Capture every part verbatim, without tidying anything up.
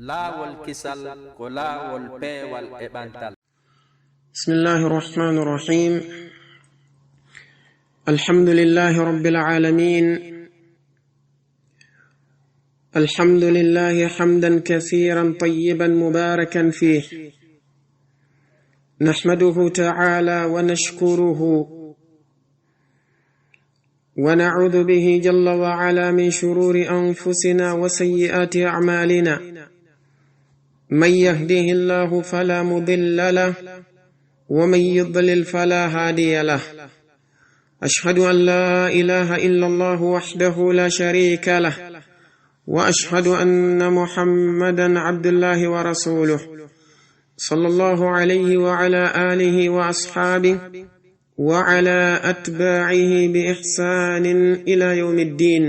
Laawol kisal ko laawol peewal e ɓantal. بسم الله الرحمن الرحيم. الحمد لله رب العالمين. الحمد لله حمدا كثيرا طيبا مباركا فيه. نحمده تعالى ونشكره ونعوذ به جل وعلا من شرور أنفسنا وسيئات أعمالنا. من يهده الله فلا مضل له، ومن يضلل فلا هادي له. أشهد أن لا إله إلا الله وحده لا شريك له، وأشهد أن محمدا عبد الله ورسوله، صلى الله عليه وعلى آله وأصحابه وعلى أتباعه بإحسان إلى يوم الدين.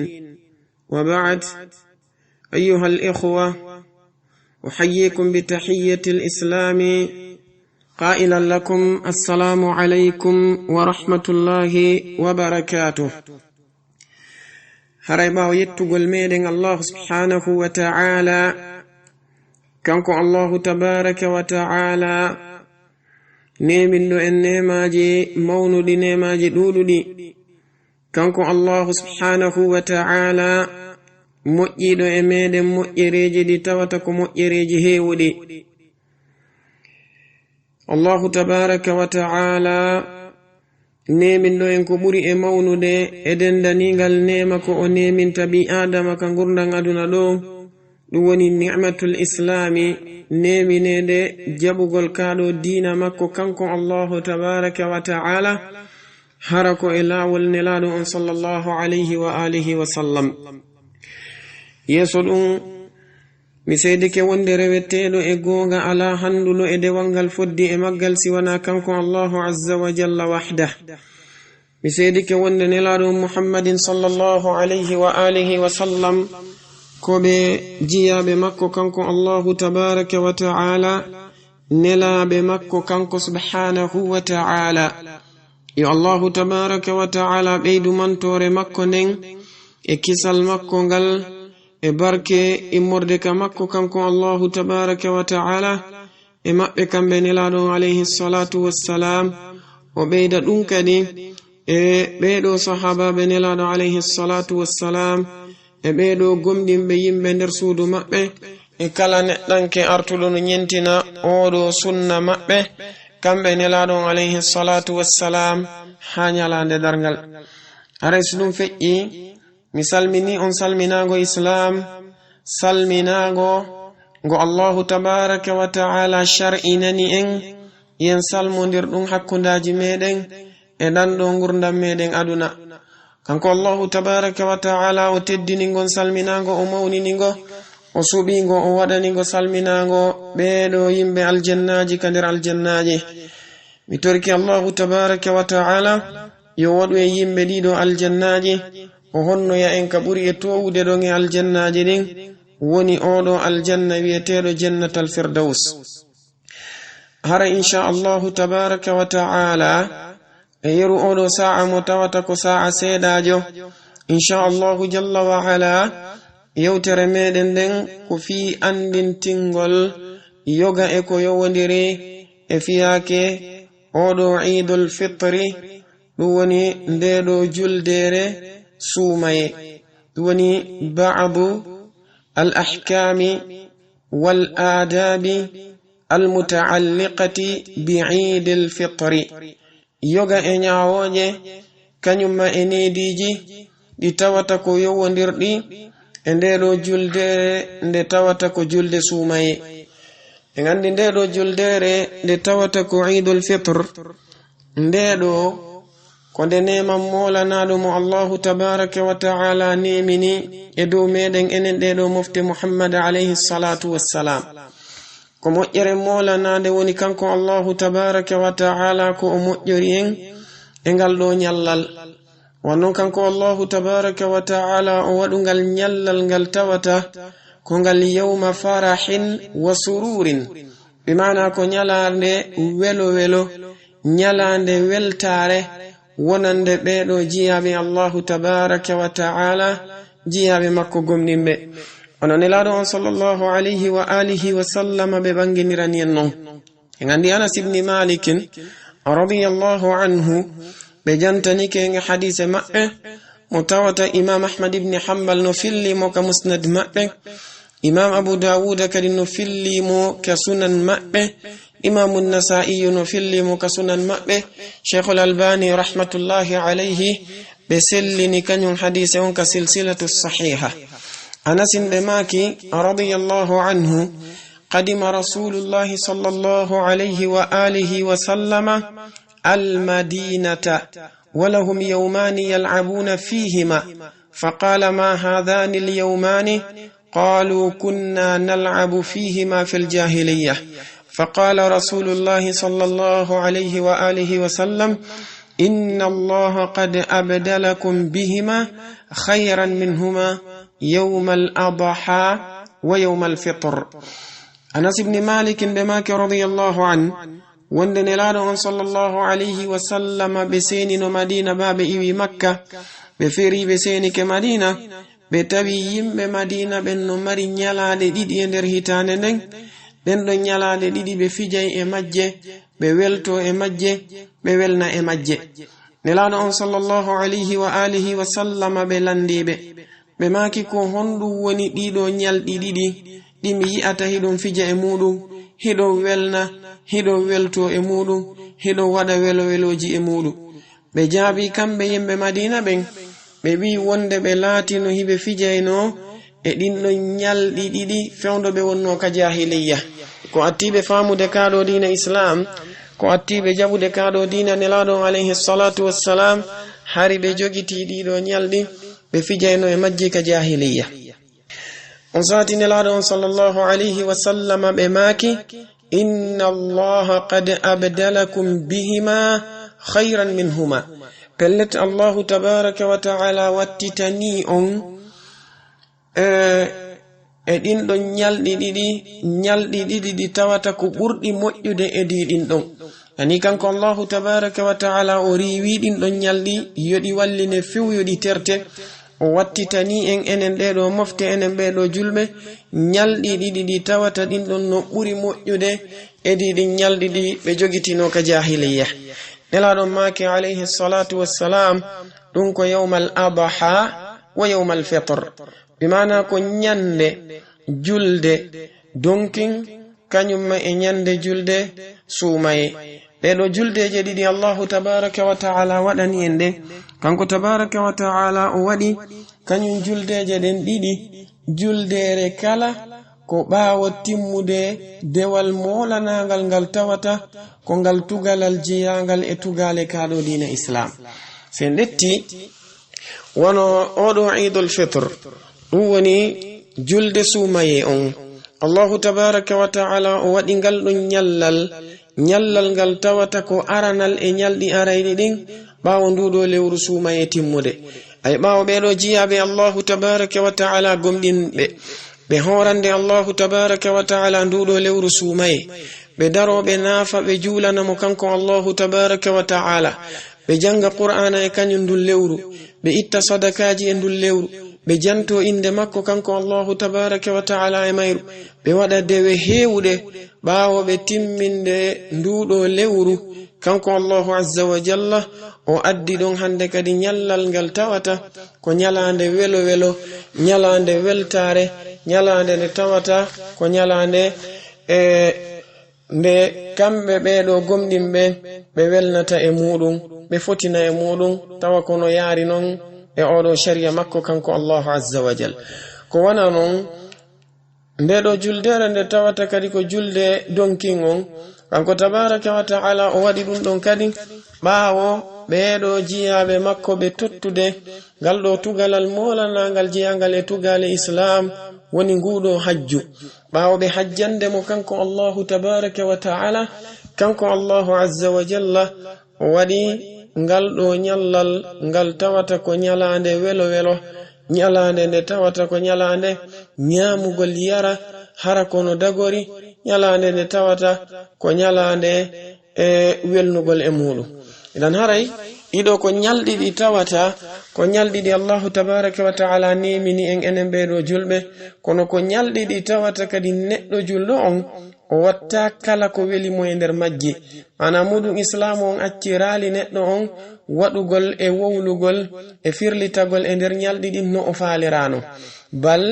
وبعد، أيها الإخوة، أحييكم بتحية الإسلام قائلا لكم: السلام عليكم ورحمة الله وبركاته. Haray ɓaawo yettugol meɗen Allahu subhanahu wa ta'ala, kanko Allahu tabaraka wa ta'ala, neeminɗo en neemaaji mawnuɗi, neemaaji ɗuuɗuɗi. Kanko Allahu subhanahu wa ta'ala, moƴƴiiɗo e meɗen moƴƴereeji ɗi tawata ko moƴƴereeji heewuɗi. Allahu tabaraka wa ta'ala neeminɗo en ko ɓuri e mawnude e dendaniingal neema ko o neeminta ɓii Aadama ka ngurndan aduna ɗo. Ɗum woni ni'matul islaami, neemineede jaɓugol kaa ɗo diina makko kanko Allahu tabaraka wa ta'ala, hara ko e laawol nelaaɗo on sallallahu alayhi wa alihi wa sallam. Yeeso ɗum, mi seedike wonde reweteeɗo e goonga alaa hannduɗo e dewal ngal foddi e maggal si wanaa kanko Allahu azza wa jalla wahda. Mi seedike wonde nelaaɗo on Muhammadin sallallahu alayhi wa alihi wa sallam ko ɓe jiyaaɓe makko kanko Allahu tabaraka wa ta'ala, nelaaɓe makko kanko subhanahu wa ta'ala. Yo Allahu tabaraka wa ta'ala ɓeydu mantoore makko nden e kisal makko ngal e barke immorde ka makko kanko Allahu tabaraka wa ta'ala e maɓɓe kamɓe nelaaɗo on alayhi salatu wassalam. O ɓeyda ɗum kadi e ɓeeɗo sahaabaaɓe nelaaɗo alayhi salatu wassalam e ɓeeɗo gomɗinɓe yimɓe nder suudu maɓɓe e kala neɗɗanke artuɗo no ñentina ooɗo sunna maɓɓe, kamɓe nelaaɗo on alayhi salatu wassalam haa ñalaande darngal. Haray so ɗum feƴƴi, mi salmini on salminaango islaam, salminaango ngo Allahu tabaraka wa ta'ala shar'inani en, yen salmondir ɗum hakkundaaji meɗen e ɗan ɗo ngurndan meɗen aduna. Kanko Allahu tabaraka wa ta'ala o teddini ngon salminaango, o mawnini ngo, o suɓi ngo, o waɗani ngo salminaango ɓeeɗo yimɓe aljannaaji ka nder aljannaaji. Mi torki Allahu tabaraka wa ta'ala yo waɗu en yimɓe ɗiɗo aljannaaji, o honnoya en ka ɓuri e toowude ɗon e aljannaaji ɗin, woni oɗo aljanna wi'eteeɗo Jannatal Firdaws. Hara, insha Allahu tabaraka wa ta'ala, e yeru oɗo saa'a mo tawata ko saa'a seeɗaajo, insha Allahu jalla wa ala, yewtere meɗen nden ko fii andintingol yoga e ko yowondiri e fiyaake oɗo Iidul Fitri, ɗum woni ndeɗo juldeere suumaye. Ɗum woni ba'du al ahkaami wal aadaabi al muta'alliqati bi Iidil Fitri. Yoga e ñaawooje, kañum ma e neediiji ɗi tawata ko yowondirɗi e ndeɗo juldeere nde tawata ko julde suumaye. En anndi ndeɗo juldeere nde tawata ko Iidul Fitr, ndeɗo ko nde neeman moolanaaɗo mo Allahu tabaraka wa ta'ala neemini e dow meɗen enen ɗeɗo mofte Muhammad alayhi salatu wassalam. Ko moƴƴere moolanaande woni kanko Allahu tabaraka wa ta'ala ko o moƴƴori en e ngal ɗo ñallal. Wonnon kanko Allahu tabaraka wa ta'ala o waɗu ngal ñallal ngal tawata ko ngal yawma farahin wa sururin. Bi maana ko ñalaande welo welo, ñalaande weltaare wonande ɓeɗo jiyaaɓe Allahu tabaraka wa ta'ala, jiyaaɓe makko gomɗinɓe. Hono Nelaaɗo on sallallahu alayhi wa alihi wa sallama ɓe ɓanginirani en non. En anndi Anas ibni Malikin radiyallahu anhu, ɓe jantanike en hadiise maɓɓe, mo tawata Imam Ahmad ibni Hanbal no filli mo ka Musnad maɓɓe, Imam Abu Dawuda kadi no filli mo ka Sunan maɓɓe, Imam Nasa'iyu no filli mo ka Sunan maɓɓe, Sheikhul Albani rahmatullahi alayhi, ɓe sellini kañum hadiise on ka Silsilatu Sahiha. Anasin ɓe maaki, radiyallahu anhu, قدم رسول الله صلى الله عليه وآله وسلم المدينة ولهم يومان يلعبون فيهما، فقال: ما هذان اليومان؟ قالوا: كنا نلعب فيهما في الجاهلية. فقال رسول الله صلى الله عليه وآله وسلم: إن الله قد أبدلكم بهما خيرا منهما يوم الأضحى ويوم الفطر. Anas ibni Malikin ɓe maaki radiyallahu an, wonde Nelaaɗo on sallallahu alayhi wa sallama ɓe seenino Madina, baa ɓe iwi Makka, ɓe ferii ɓe seenike Madina, ɓe tawi yimɓe Madina ɓen no mari ñalaaɗe ɗiɗi e nder hitaande nden. Ɗen ɗon ñalaaɗe ɗiɗi ɓe fijay e majje, ɓe welto e majje, ɓe welna e majje. Nelaaɗo on sallallahu alayhi wa alihi wa sallama ɓe lanndii ɓe. Ɓe maaki, ko honɗum woni ɗiɗo ñalɗi ɗiɗi ɗi mi yi'ata hiɗon fija e muuɗum, hiɗon welna, hiɗon welto e muuɗum, hiɗon waɗa welo-welooji e muuɗum? Ɓe jaabii kamɓe yimɓe Madiina ɓen, ɓe wi'i wonde ɓe laatino hiɓe fijaynoo e ɗin ɗon ñalɗi ɗiɗi fewndo ɓe wonnoo ka jaahiliyya. Ko attii ɓe faamude kaa ɗoo diina Islaam, ko attii ɓe jaɓude kaa ɗoo diina Nelaaɗo on alayhi salaatu wassalaam, hari ɓe jogitii ɗii ɗoo ñalɗi, ɓe fijaynoo e majji ka jaahiliyya. On saati Nelaaɗo on sallallahu alayhi wa sallama ɓe maaki, إن الله قد أبدلكم بهما خيرا منهما. Pellet, Allahu tabaaraka wa ta'ala wattitanii on, e, e ɗin ɗon ñalɗi ɗiɗi, ñalɗi ɗiɗi ɗi tawata ko ɓurɗi moƴƴude e ɗii ɗin ɗon. Ani kanko Allahu tabaaraka wa ta'ala o riiwii ɗin ɗon ñalɗi yo ɗi walline few, yo ɗi terte. O wattitanii en, enen ɗee ɗoo mofte, enen ɓee ɗoo julɓe, ñalɗi ɗiɗi ɗi tawata ɗin ɗon no ɓuri moƴƴude e ɗii ɗin ñalɗi ɗi ɓe jogitinoo ka jaahiliyya. Nelaaɗo on maaki alayhi salaatu wassalaam, ɗum ko yawmal adha wa yawmal fitr. Bi maanaa ko ñande julde donkin, kañum ma e ñande julde suumaye. Ɗee ɗoo juldeeje ɗiɗi Allahu tabaaraka wa ta'ala waɗani en ɗe. Kanko tabaaraka wa ta'ala o waɗi kañum juldeeje ɗen ɗiɗi, juldeere kala ko ɓaawo timmude dewal moolanaangal ngal tawata ko ngal tugalal jeyaangal e tugaale kaa ɗoo diina Islaam. Si en ƴetti, wano oo ɗoo Iidul Fitr, ɗum woni julde suumaye on. Allahu tabaaraka wa ta'ala o waɗi ngal ɗon ñallal, ñallal ngal tawata ko aranal e ñalɗi arayɗi ɗin, ɓaawo nduu ɗoo lewru suumaye timmude. Ay, ɓaawo ɓee ɗoo jiyaaɓe Allahu tabaaraka wa ta'ala gomɗinɓe, ɓe hoorande Allahu tabaaraka wa ta'ala nduu ɗoo lewru suumaye, ɓe daroo ɓe naafa, ɓe juulana mo kanko Allahu tabaaraka wa ta'ala, ɓe jannga Qur'aana e kañum ndun lewru, ɓe itta sadakaaji e ndun lewru, ɓe jantoo innde makko kanko Allahu tabaaraka wa ta'ala e mayru, ɓe waɗa dewe heewuɗe. Ɓaawo ɓe timminde nduu ɗoo lewru, kanko Allahu azza wa jalla o addi ɗon hannde kadi ñallal ngal tawata ko ñalaande welo-welo, ñalaande weltaare, ñalaande nde tawata ko ñalaande, e, nde kamɓe ɓee ɗoo gomɗinɓe ɓe welnata e muuɗum, ɓe fotina e muuɗum, tawa ko no yaari non e oo ɗoo shari'a makko kanko Allahu azza wa jal. Ko wano non, ndee ɗoo juldeere nde tawata kadi ko julde donkin on, kanko tabaaraka wa ta'ala o waɗi ɗum ɗon kadi ɓaawo ɓee ɗoo jiyaaɓe makko ɓe tottude ngal ɗoo tugalal moolanaangal jeyaangal e tugaale Islaam, woni nguu ɗoo hajju. Ɓaawo ɓe hajjande mo kanko Allahu tabaaraka wa ta'ala, kanko Allahu azza wa jalla o waɗi ngal ɗoo ñallal ngal tawata ko ñalaande welo-welo, ñalaande nde tawata ko ñalaande ñaamugol yara, hara ko no dagori, ñalaande nde tawata ko ñalaande, e, welnugol e muuɗum. Idan haray, ɗii ɗoo ko ñalɗi ɗi tawata Ko ñalɗi ɗi Allahu tabaraka wa ta'ala nemini en enen ɓee ɗoo julɓe, kono ko ñalɗi ɗi tawata kadi neɗɗo julɗo on, o watta kala ko weli mo e nder majji. Maanaa muuɗum, Islaamu on acciraali neɗɗo on waɗugol e wowlugol e firlitagol e nder ñalɗi ɗin no o faaliraano. Bal,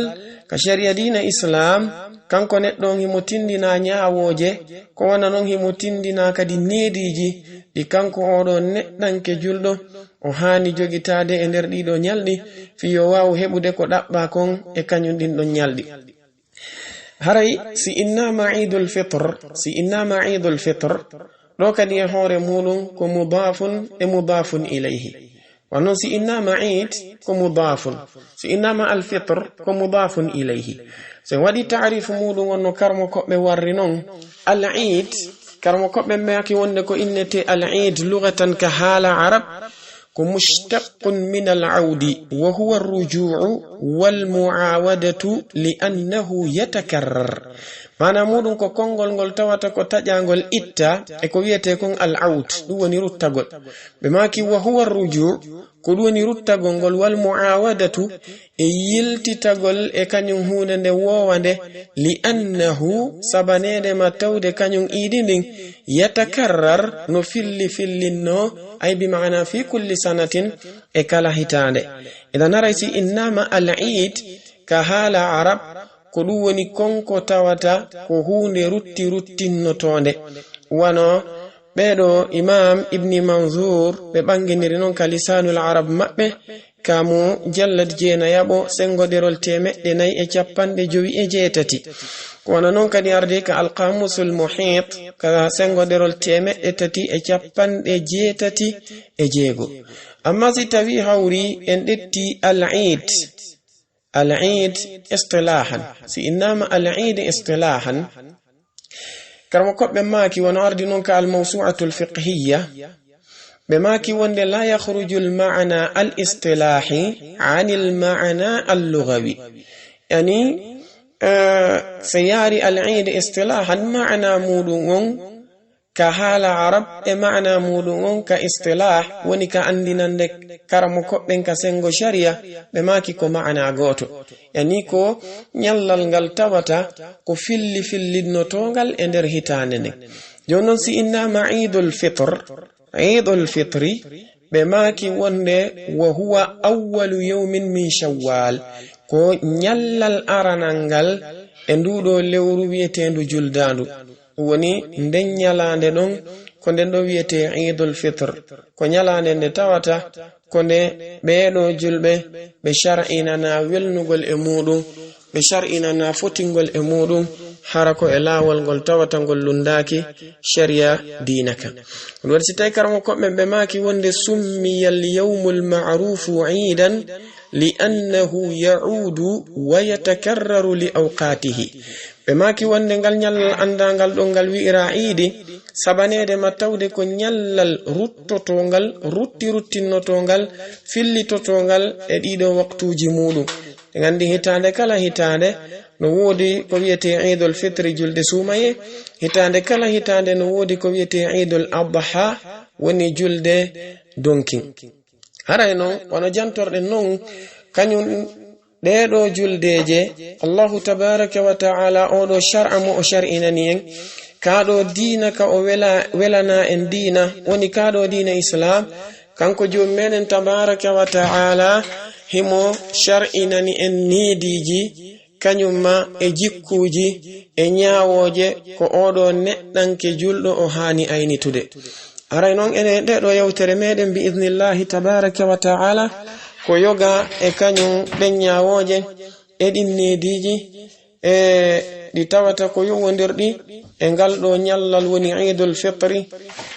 ka shari'a diina Islaam, kanko neɗɗo on himo tindinaa ñaawooje, ko wano non himo tindinaa kadi neediiji ɗi kanko oo ɗoo neɗɗanke julɗo o haani jogitaade e nder ɗii ɗoo ñalɗi, fii yo waawu heɓude ko ɗaɓɓaa kon e kañum ɗin ɗon ñalɗi. Haray si innaama Iidul Fitr, si innaama Iidul Fitr, ɗoo kadi e hoore muuɗum ko mudaafun e mudaafun ilayhi. Wano si innaama Iid ko mudaafun, si innaama Al-Fitr ko mudaafun ilayhi. So en waɗii taarifu muuɗum on no karmokoɓɓe warri non, Al-Iid, karmokoɓɓe maaki wonde ko innetee Al-Iid lugatan ka haala Arab, ko mushtaqqun min al-awdi, wa huwa ar-ruju'u wal mu'awadatu li annahu yatakarrar. Maanaa muuɗum ko konngol ngol tawata ko taƴaangol itta e ko wi'etee kon al-awd, ɗum woni ruttagol. Ɓe maaki, wa huwa ar-ruju', ko ɗum woni ruttagol ngol, wal mu'awadatu, e yiltitagol e kañum huunde nde woowa nde, li annahu, sabaneede ma tawde kañum iidi ndin, yatakarrar, no filli fillinnoo, ay bi maanaa fi kulli sanatin, e kala hitaande. Idan haray si innaama al-iid ka haala Arab, ko ɗum woni kon ko tawata ko huunde rutti ruttinnotoonde. Wano ɓee ɗoo Imaam Ibni Manzuur, ɓe ɓanginiri non ka Lisaanul Arab maɓɓe, ka mo jallad jeenayaɓo, senngoderol teemeɗɗe nayi e cappanɗe jowi e jeetati. Ko wano non kadi ardi ka Al-Qaamuusul Muhiit, ka senngoderol teemeɗɗe tati e cappanɗe jeetati e jeego. Ammaa si tawii hawri en ƴetti al-iid, al-iid istilaahan. Si innaama al-iid istilaahan, karmokoɓɓe maaki, wano ardi non ka al-Mawsuu'atul Fiqhiyya, ɓe maaki wonde laa yakhrujul maanaa al-istilaahi anil maanaa al-lugawi. Yani, eh, si yaari al-iid istilaahan, maanaa muuɗum on ka haala Arab e maanaa muuɗum on ka istilaah, woni ka anndinannde karmokoɓɓen ka senngo shari'a, ɓe maaki ko maanaa gooto. Yani ko ñallal ngal tawata ko filli fillinnotoongal e nder hitaande nden. Jooni non si innaama Iidul Fitr, Iidul Fitri, ɓe maaki wonde wa huwa awwalu yawmin min Shawwal, ko ñallal aranal ngal e nduu ɗoo lewru wi'eteendu juldaandu. Ɗum woni nden ñalaande ɗon, ko nden ɗoo wi'etee Iidul Fitr. Ko ñalaande nde tawata ko nde ɓee ɗoo julɓe ɓe shar'inanaa welnugol e muuɗum, ɓe shar'inanaa fotingol e muuɗum, hara ko e laawol ngol tawata ngol lunndaaki shari'a diina kan. Ɗum waɗi si tawii karmokoɓɓe ɓe maaki wonde summiyal yawmul ma'ruufu iidan li annahu ya'uudu wa yatakarraru li awqaatihi. Ɓe maaki wonde ngal ñallal anndaangal ɗon ngal wi'iraa iidi, sabaneede ma tawde ko ñallal ruttotoongal, rutti ruttinnotoongal, fillitotoongal e ɗii ɗoo waktuuji muuɗum. En anndi hitaande kala hitaande no woodi ko wi'etee Iidul Fitri, julde suumayee. Hitaande kala hitaande no woodi ko wi'etee Iidul Adha, woni julde donkin. Haray non, wano jantorɗen non, kañum ɗee ɗoo juldeeje, Allahu tabaaraka wa ta'ala, oo ɗoo shar'a mo o shar'inani en, kaa ɗoo diina ka o wela-, welanaa en diina, woni kaa ɗoo diina Islaam, kanko Joomi meɗen tabaaraka wa ta'ala, himo shar'inani en neediiji, kañum ma e jikkuuji e ñaawooje ko oo ɗoo neɗɗanke julɗo o haani aynitude. Haray non enen ɗee ɗoo yewtere meɗen bi idnillahi tabaaraka wa ta'ala ko yoga e kañum ɗen ñaawooje e ɗin neediiji e ɗi tawata ko yowondirɗi e ngal ɗoo ñallal woni Iidul Fitri,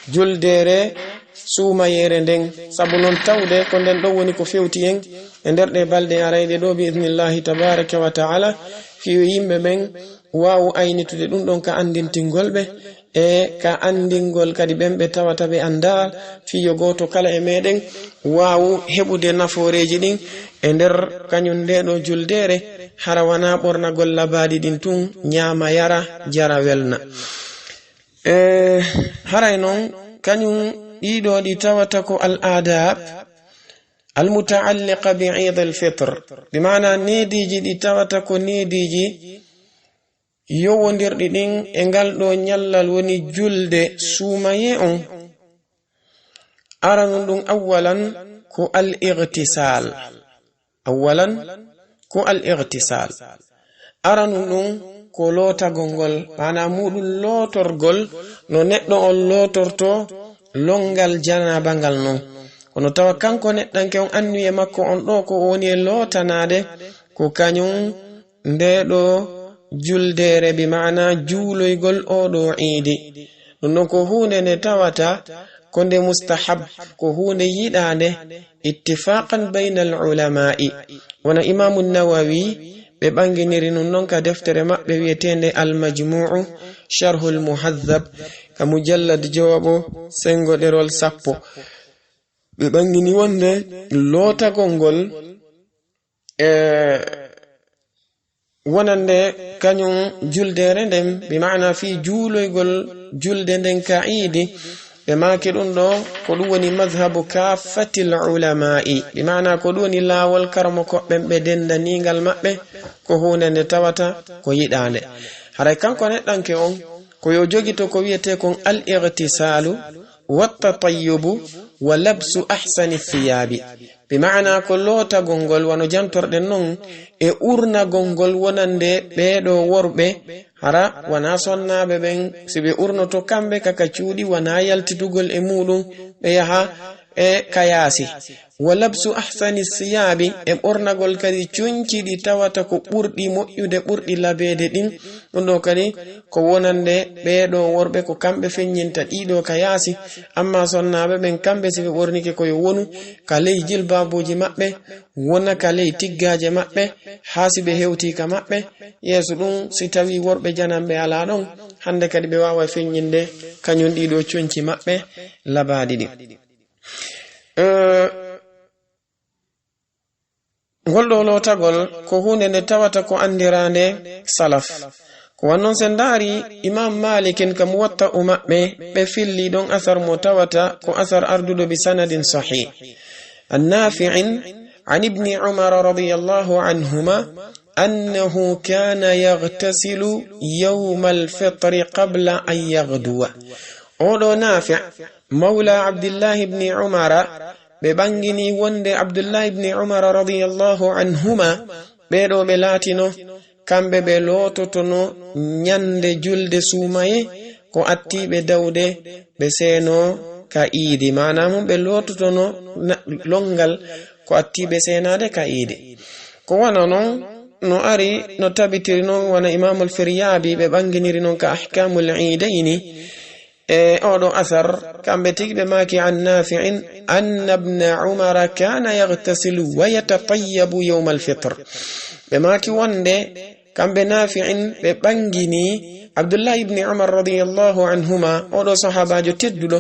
juldeere suumayeere nden. Sabu non tawde ko nden ɗon woni ko fewti en e nder ɗee balɗe arayɗe ɗoo bi idnillahi tabaaraka wa ta'ala, fii yo yimɓe ɓen waawu aynitude ɗum ɗon ka anndintingol ɓe e ka anndingol kadi ɓen ɓe tawata ɓe anndaa, fii yo gooto kala e meɗen waawu heɓude nafooreeji ɗin e nder kañum ndee ɗoo juldeere, hara wanaa ɓornagol labaaɗi ɗin tun, ñaama, yara, jara, welna. E haray non, kañum ɗii ɗoo ɗi tawata ko al aadaab, Al-muta'alliqa bi Eid al-Fitr, bi maana neediiji ɗi tawata ko neediiji yowondirɗi ɗin e ngal ɗo ñallal woni julde suumaye on. Aranun ɗum awwalan ko al-ightisal. Awwalan ko al-ightisal. Aranun ɗum ko lootagol ngol, maana muɗum lootorgol no neɗɗo on lootorto lonngal janaaba ngal non. Kono tawa kanko neɗɗanke on anniye makko on ɗo ko o woni e lootanaade ko kañum ndee ɗo juldeere, bi maana juuloygol oo ɗoo iidi. Ɗum ɗon ko huunde nde tawata ko nde mustahab, ko huunde yiɗaande, ittifaqan bayna al-ulamaa'i. Wona Imaamu Nawawi, ɓe ɓanginiri ɗum non ka deftere maɓɓe wi'eteende Al-Majmu'u Sharhul Muhazzab, ka mujallad jowaɓo, senngo ɗerol sappo. Ɓe ɓangini wonde lootagol ngol e wonande kañum juldeere nden, bi maana fii juuloygol julde nden ka iidi, ɓe maaki ɗum ɗo, ko ɗum woni mazhabu kaaffatil ulamaa'i, bi maana ko ɗum woni laawol karamokooɓe ɓen ɓe denndaniingal maɓɓe, ko huunde nde tawata ko yiɗaande. Haray kanko neɗɗanke on, ko yo jogito ko wi'etee kon al-ightisaalu, wat-tatayyubu, wa labsu ahsani thiyaabi. Bi maana ko lootagol ngol wano jantorɗen non e urnagol ngol wonande ɓee ɗoo worɓe, hara wanaa sonnaaɓe ɓen, si ɓe urnoto kamɓe ka ka cuuɗi, wanaa yaltitugol e muuɗum ɓe yaha e ka yaasi. Wa labsu ahsani siyaabi, e ɓornagol kadi conci ɗi tawata ko ɓurɗi moƴƴude, ɓurɗi labeede ɗin. Ɗum ɗoo kadi ko wonande ɓee ɗoo worɓe, ko kamɓe feññinta ɗii ɗoo ka yaasi. Ammaa sonnaaɓe ɓen, kamɓe si ɓe ɓornike ko yo wonu ka ley jilbaabuuji maɓɓe, wona ka ley tiggaaje maɓɓe, haa si ɓe hewtii ka maɓɓe. Yeeso ɗum, si tawii worɓe jananɓe alaa ɗon, hannde kadi ɓe waaway feññinde kañum ɗii ɗoo conci maɓɓe labaaɗi ɗin. Eh, Ngol ɗoo lootagol ko huunde nde tawata ko anndiraande salaf. Ko wannon sen ndaari Imaam Maalikin ka Muwatta'u maɓɓe, ɓe filli ɗon asar mo tawata ko asar arduɗo bi sanadin sahih. An Nafi'in an Ibni Umar radiyallahu anhuma annahu kana yaghtasilu yawmal fitri qabla an yaghduwa. Oɗo Nafi', mawla Abdillahi ibni Umara, ɓe ɓangini wonde Abdullahi ibni Umar radiyallahu anhuma, ɓee ɗoo ɓe laatino, kamɓe ɓe loototono ñande julde suumaye, ko attii ɓe dawde, ɓe seeno ka iidi. Maanaa mum, ɓe loototono na-, lonngal, ko attii ɓe seenaade ka iidi. Ko wano non, no ari, no tabitiri non, wano Imaamul Firyaabi, ɓe ɓanginiri non ka Ahkaamul Iidayni, e oɗo asar, kamɓe tigi ɓe maaki an Nafi'in, anna ibna Umara kana yaghtasilu wa yatatayyabu yawmal fitr. Ɓe maaki wonde, kamɓe Nafi'in ɓe ɓangini Abdullahi ibni Umar radiyallahu anhuma, oɗo sahaabaajo tedduɗo,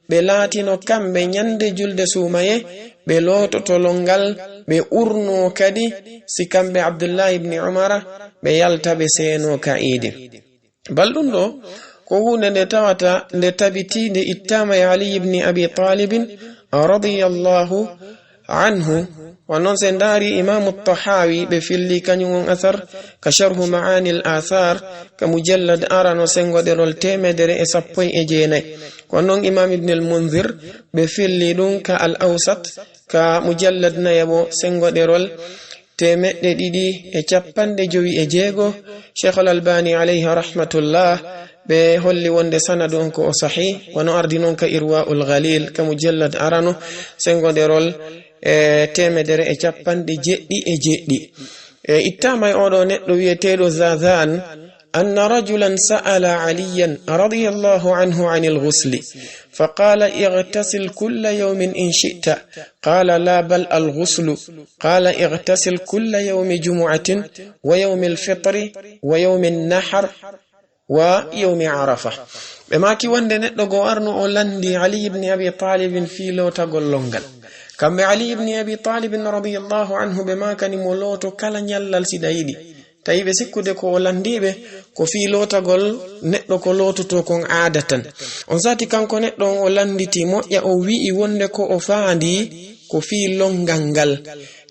ɓe laatino kamɓe ñande julde suumaye, ɓe loototo lonngal, ɓe urno kadi, si kamɓe Abdullahi ibni Umara, ɓe yalta ɓe seeno ka iidi. Bal ɗum ɗoo, ko huunde nde tawata nde tabitiinde ittaama e Ali ibni Abi Talibin radiyallahu anhu. Wano non sen ndaari Imaamu Tahawi, ɓe filli kañum on asar ka Sharhu Ma'anil Athar, ka mujallad arano, senngo ɗerol teemedere e sappo e jeenayi. Ko non Imaam Ibn al-Munzir, ɓe filli ɗum ka Al-Awsat, ka mujallad nayaɓo, senngo ɗerol teemeɗɗe ɗiɗi e capanɗe jowi e jeego. Cheikhul Albani alayhi rahmatullah, ɓe holli wonde sanadu on ko o sahih, wano ardi non ka Irwaul Ghalil, ka mujallad arano, senngo ɗerol, e, teemedere e capanɗe jeɗɗi e jeɗɗi. E, ittaama e oɗo neɗɗo wi'eteeɗo Zazan, أن رجلا سأل عليا رضي الله عنه عن الغسل، فقال: اغتسل كل يوم إن شئت. قال: لا، بل الغسل. قال: اغتسل كل يوم جمعة، ويوم الفطر، ويوم النحر، ويوم عرفة. Ɓe maaki wonde neɗɗo goo arno o lanndi Ali ibn Abi Talibin fii lootagol lonngal. Kamɓe Ali ibn Abi Talibin radiyallahu anhu ɓe maakani mo looto kala ñallal si ɗa yiɗi. Tawi ɓe sikkude ko o lanndiiɓe ko fii lootagol neɗɗo ko loototoo kon aadatan. On sati kanko neɗɗo on o lannditi moƴƴa, o wi'i wonde ko o faandii ko fii lonngal ngal.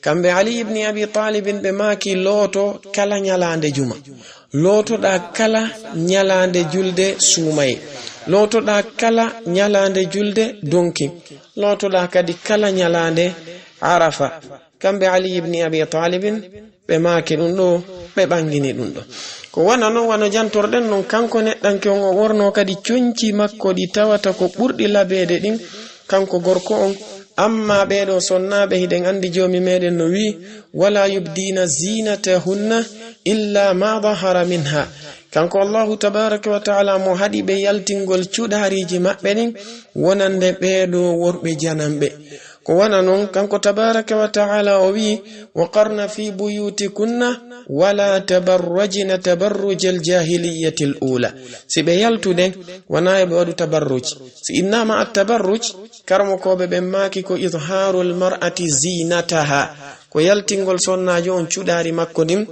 Kamɓe Ali ibni Abi Talibin ɓe maaki, looto kala ñalaande juma, lootoɗaa kala ñalaande julde suumaye, lootoɗaa kala ñalaande julde donki, lootoɗaa kadi kala ñalaande Arafa. Kamɓe Ali ibni Abi Talibin ɓe maaki ɗum ɗo, ɓe ɓangini ɗum ɗo. Ko wano non, wano jantorɗen non, kanko neɗɗanke on o ɓorno kadi conci makko ɗi tawata ko ɓurɗi labeede ɗin, kanko gorko on. Amma ɓee ɗoo sonnaaɓe, hiɗen anndi Joomi meɗen no wi'i: "Wala yubdina zinatahunna illa ma dahara minha." Kanko Allahu tabaraka wa taala mo haɗi ɓe yaltingol cuɗaariiji maɓɓe ɗin wonande ɓee ɗoo worɓe jananɓe. Ko wano non, kanko tabaraka wa taala o wi'i: "Wa qarna fi buyutikunna wala tabarrajna tabarrujal jahiliyatil ula." Si ɓe yaltude, wona e ɓe waɗu tabarruj. Si innama at tabarruj, karamokooɓe ɓen maaki ko izharul mar'ati zinataha, ko yaltingol sonnaajo on cuɗaari makko ndin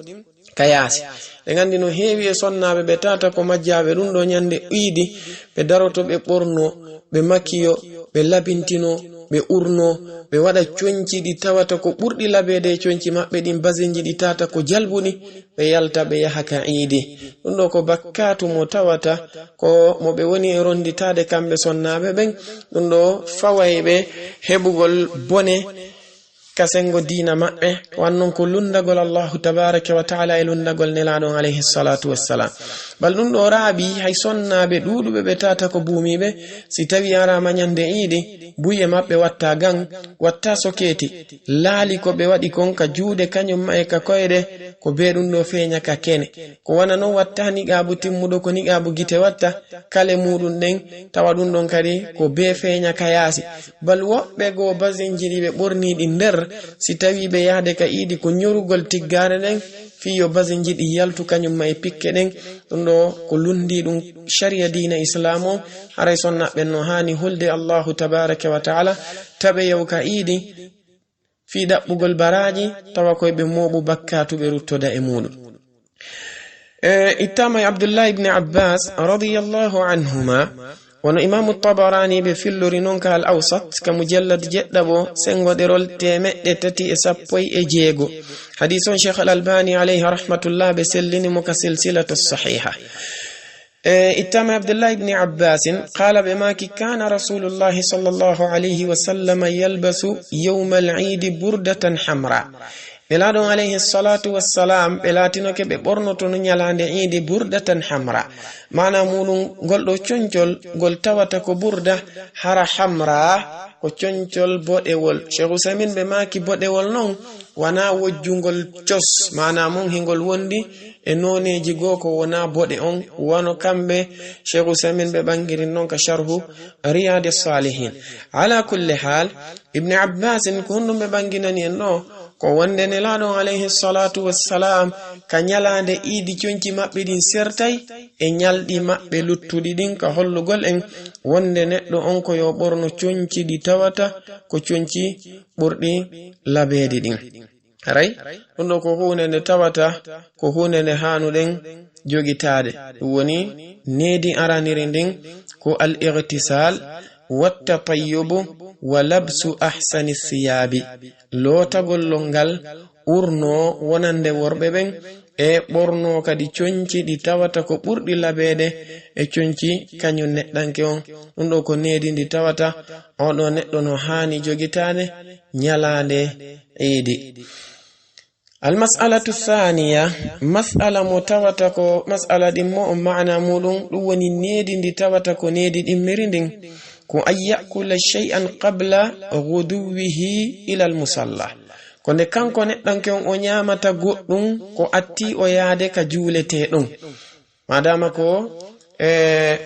ka yaasi. Ɗen anndi no heewi e sonnaaɓe ɓe tata ko majjaaɓe ɗum ɗo ñande iidi, ɓe daroto, ɓe ɓorno, ɓe makiyo, ɓe labintino, ɓe urno, ɓe waɗa conci ɗi tawata ko ɓurɗi labeede e conci maɓɓe ɗin, basinji ɗi tata ko jalbuɗi, ɓe yalta, ɓe yaha ka iidi. Ɗum ɗo ko bakkatu mo tawata ko mo ɓe woni e ronditaade kamɓe sonnaaɓe ɓen. Ɗum ɗo faway ɓe heɓugol bone ka sengo diina maɓɓe, wan non ko lunndagol Allahu tabaraka wa taala e lunndagol Nelaaɗo on alayhi salatu wassalam. Bal ɗum ɗo raaɓi hay sonnaaɓe ɗuuɗuɓe ɓe tata ko buumiiɓe, si tawi araama ñande iidi, buye maɓɓe watta gan, watta sokeeti, laali ko ɓe waɗi kon ka juuɗe kañum ma e ka koyɗe, ko bee ɗum ɗo feeña ka kene. Ko wano non watta niqaabu timmuɗo, ko niqaabu gite watta, kale muuɗum ɗen, tawa ɗum ɗon kadi ko bee feeña ka yaasi. Bal woɓɓe goo basinji ɗi ɓe ɓorni ɗi nder, si tawi ɓe yahde ka iidi ko ñorugol tiggaare ɗen, fii yo basinji ɗi yaltu kañum ma e pikke ɗen. Ɗum ɗo ko lunndi ɗum sharia diina Islaam on, haray sonnaaɓe ɓen no haani hulde Allahu tabaraka wa taala, taɓe yaw ka iidi, fii ɗaɓɓugol baraaji, tawa koy ɓe mooɓu bakkatu ɓe ruttoda e muuɗum. E, ittama e Abdullah ibn Abbas radiyallahu anhuma, wano Imaamu Tabarani ɓe fillori non ka Al Awsat, ka mujallad jeɗɗaɓo, sengoɗerol teemeɗɗe tati e sappo e jeego. Hadiis on Sheikh Al Albani alayhi rahmatullah ɓe sellini mo ka silsilatu sahiha. E, ittama Abdullah ibn Abbasin, qala, ɓe maaki, kana Rasulullahi sallallahu alayhi wa sallam yalbasu yawmal iidi burdatan hamra. Nelaaɗo on alayhi salatu wassalam, ɓe laatinoke ɓe ɓornotono ñalaande iidi burdatan hamra. Maana muuɗum, ngol ɗo concol, ngol tawata ko burda, hara hamra, ko concol boɗewol. Sheikh Usaymin ɓe maaki boɗewol non, wana wojjungol cos, maana mun hingol wondi e nooneeji goo ko wona boɗe on, wano kamɓe Sheikh Usaymin ɓe ɓangirin non ka sharhu Riyadi Salihin. Ala kulli hal, Ibn Abbasin ko honɗum ɓe ɓanginani en ɗo? Ko wonde Nelaaɗo on alayhi salatu wassalam ka ñalaande iidi conci maɓɓe ɗin sertay e ñalɗi maɓɓe luttuɗi ɗin, ka hollugol en wonde neɗɗo on ko yo ɓorno conci ɗi tawata ko conci ɓurɗi labeede ɗin. Haray, ɗum ɗo ko huunde nde tawata ko huunde nde haanuɗen jogitaade. Ɗum woni needi araniri ndin ko al-ightisal, wa tatayyubu, wa labsu ahsani siyabi. Lootagol lonngal urnoo wonande worɓe ɓen, e ɓornoo kadi conci ɗi tawata ko ɓurɗi labeede e conci kañum neɗɗanke on. Ɗum ɗo ko needi ndi tawata oɗo neɗɗo no haani jogitaade ñalaande iidi. Al mas'alatu thaniya, mas'ala mo tawata ko mas'ala ɗimmo on, maana muɗum ɗum woni needi ndi tawata ko needi ɗimmiri ndin, ko an ya'kula shay'an qabla ghuduwwihi ila al musalla. Ko nde kanko neɗɗanke on o ñaamata goɗɗum ko atti o yaade ka juuletee ɗum. Maadaama ko, e,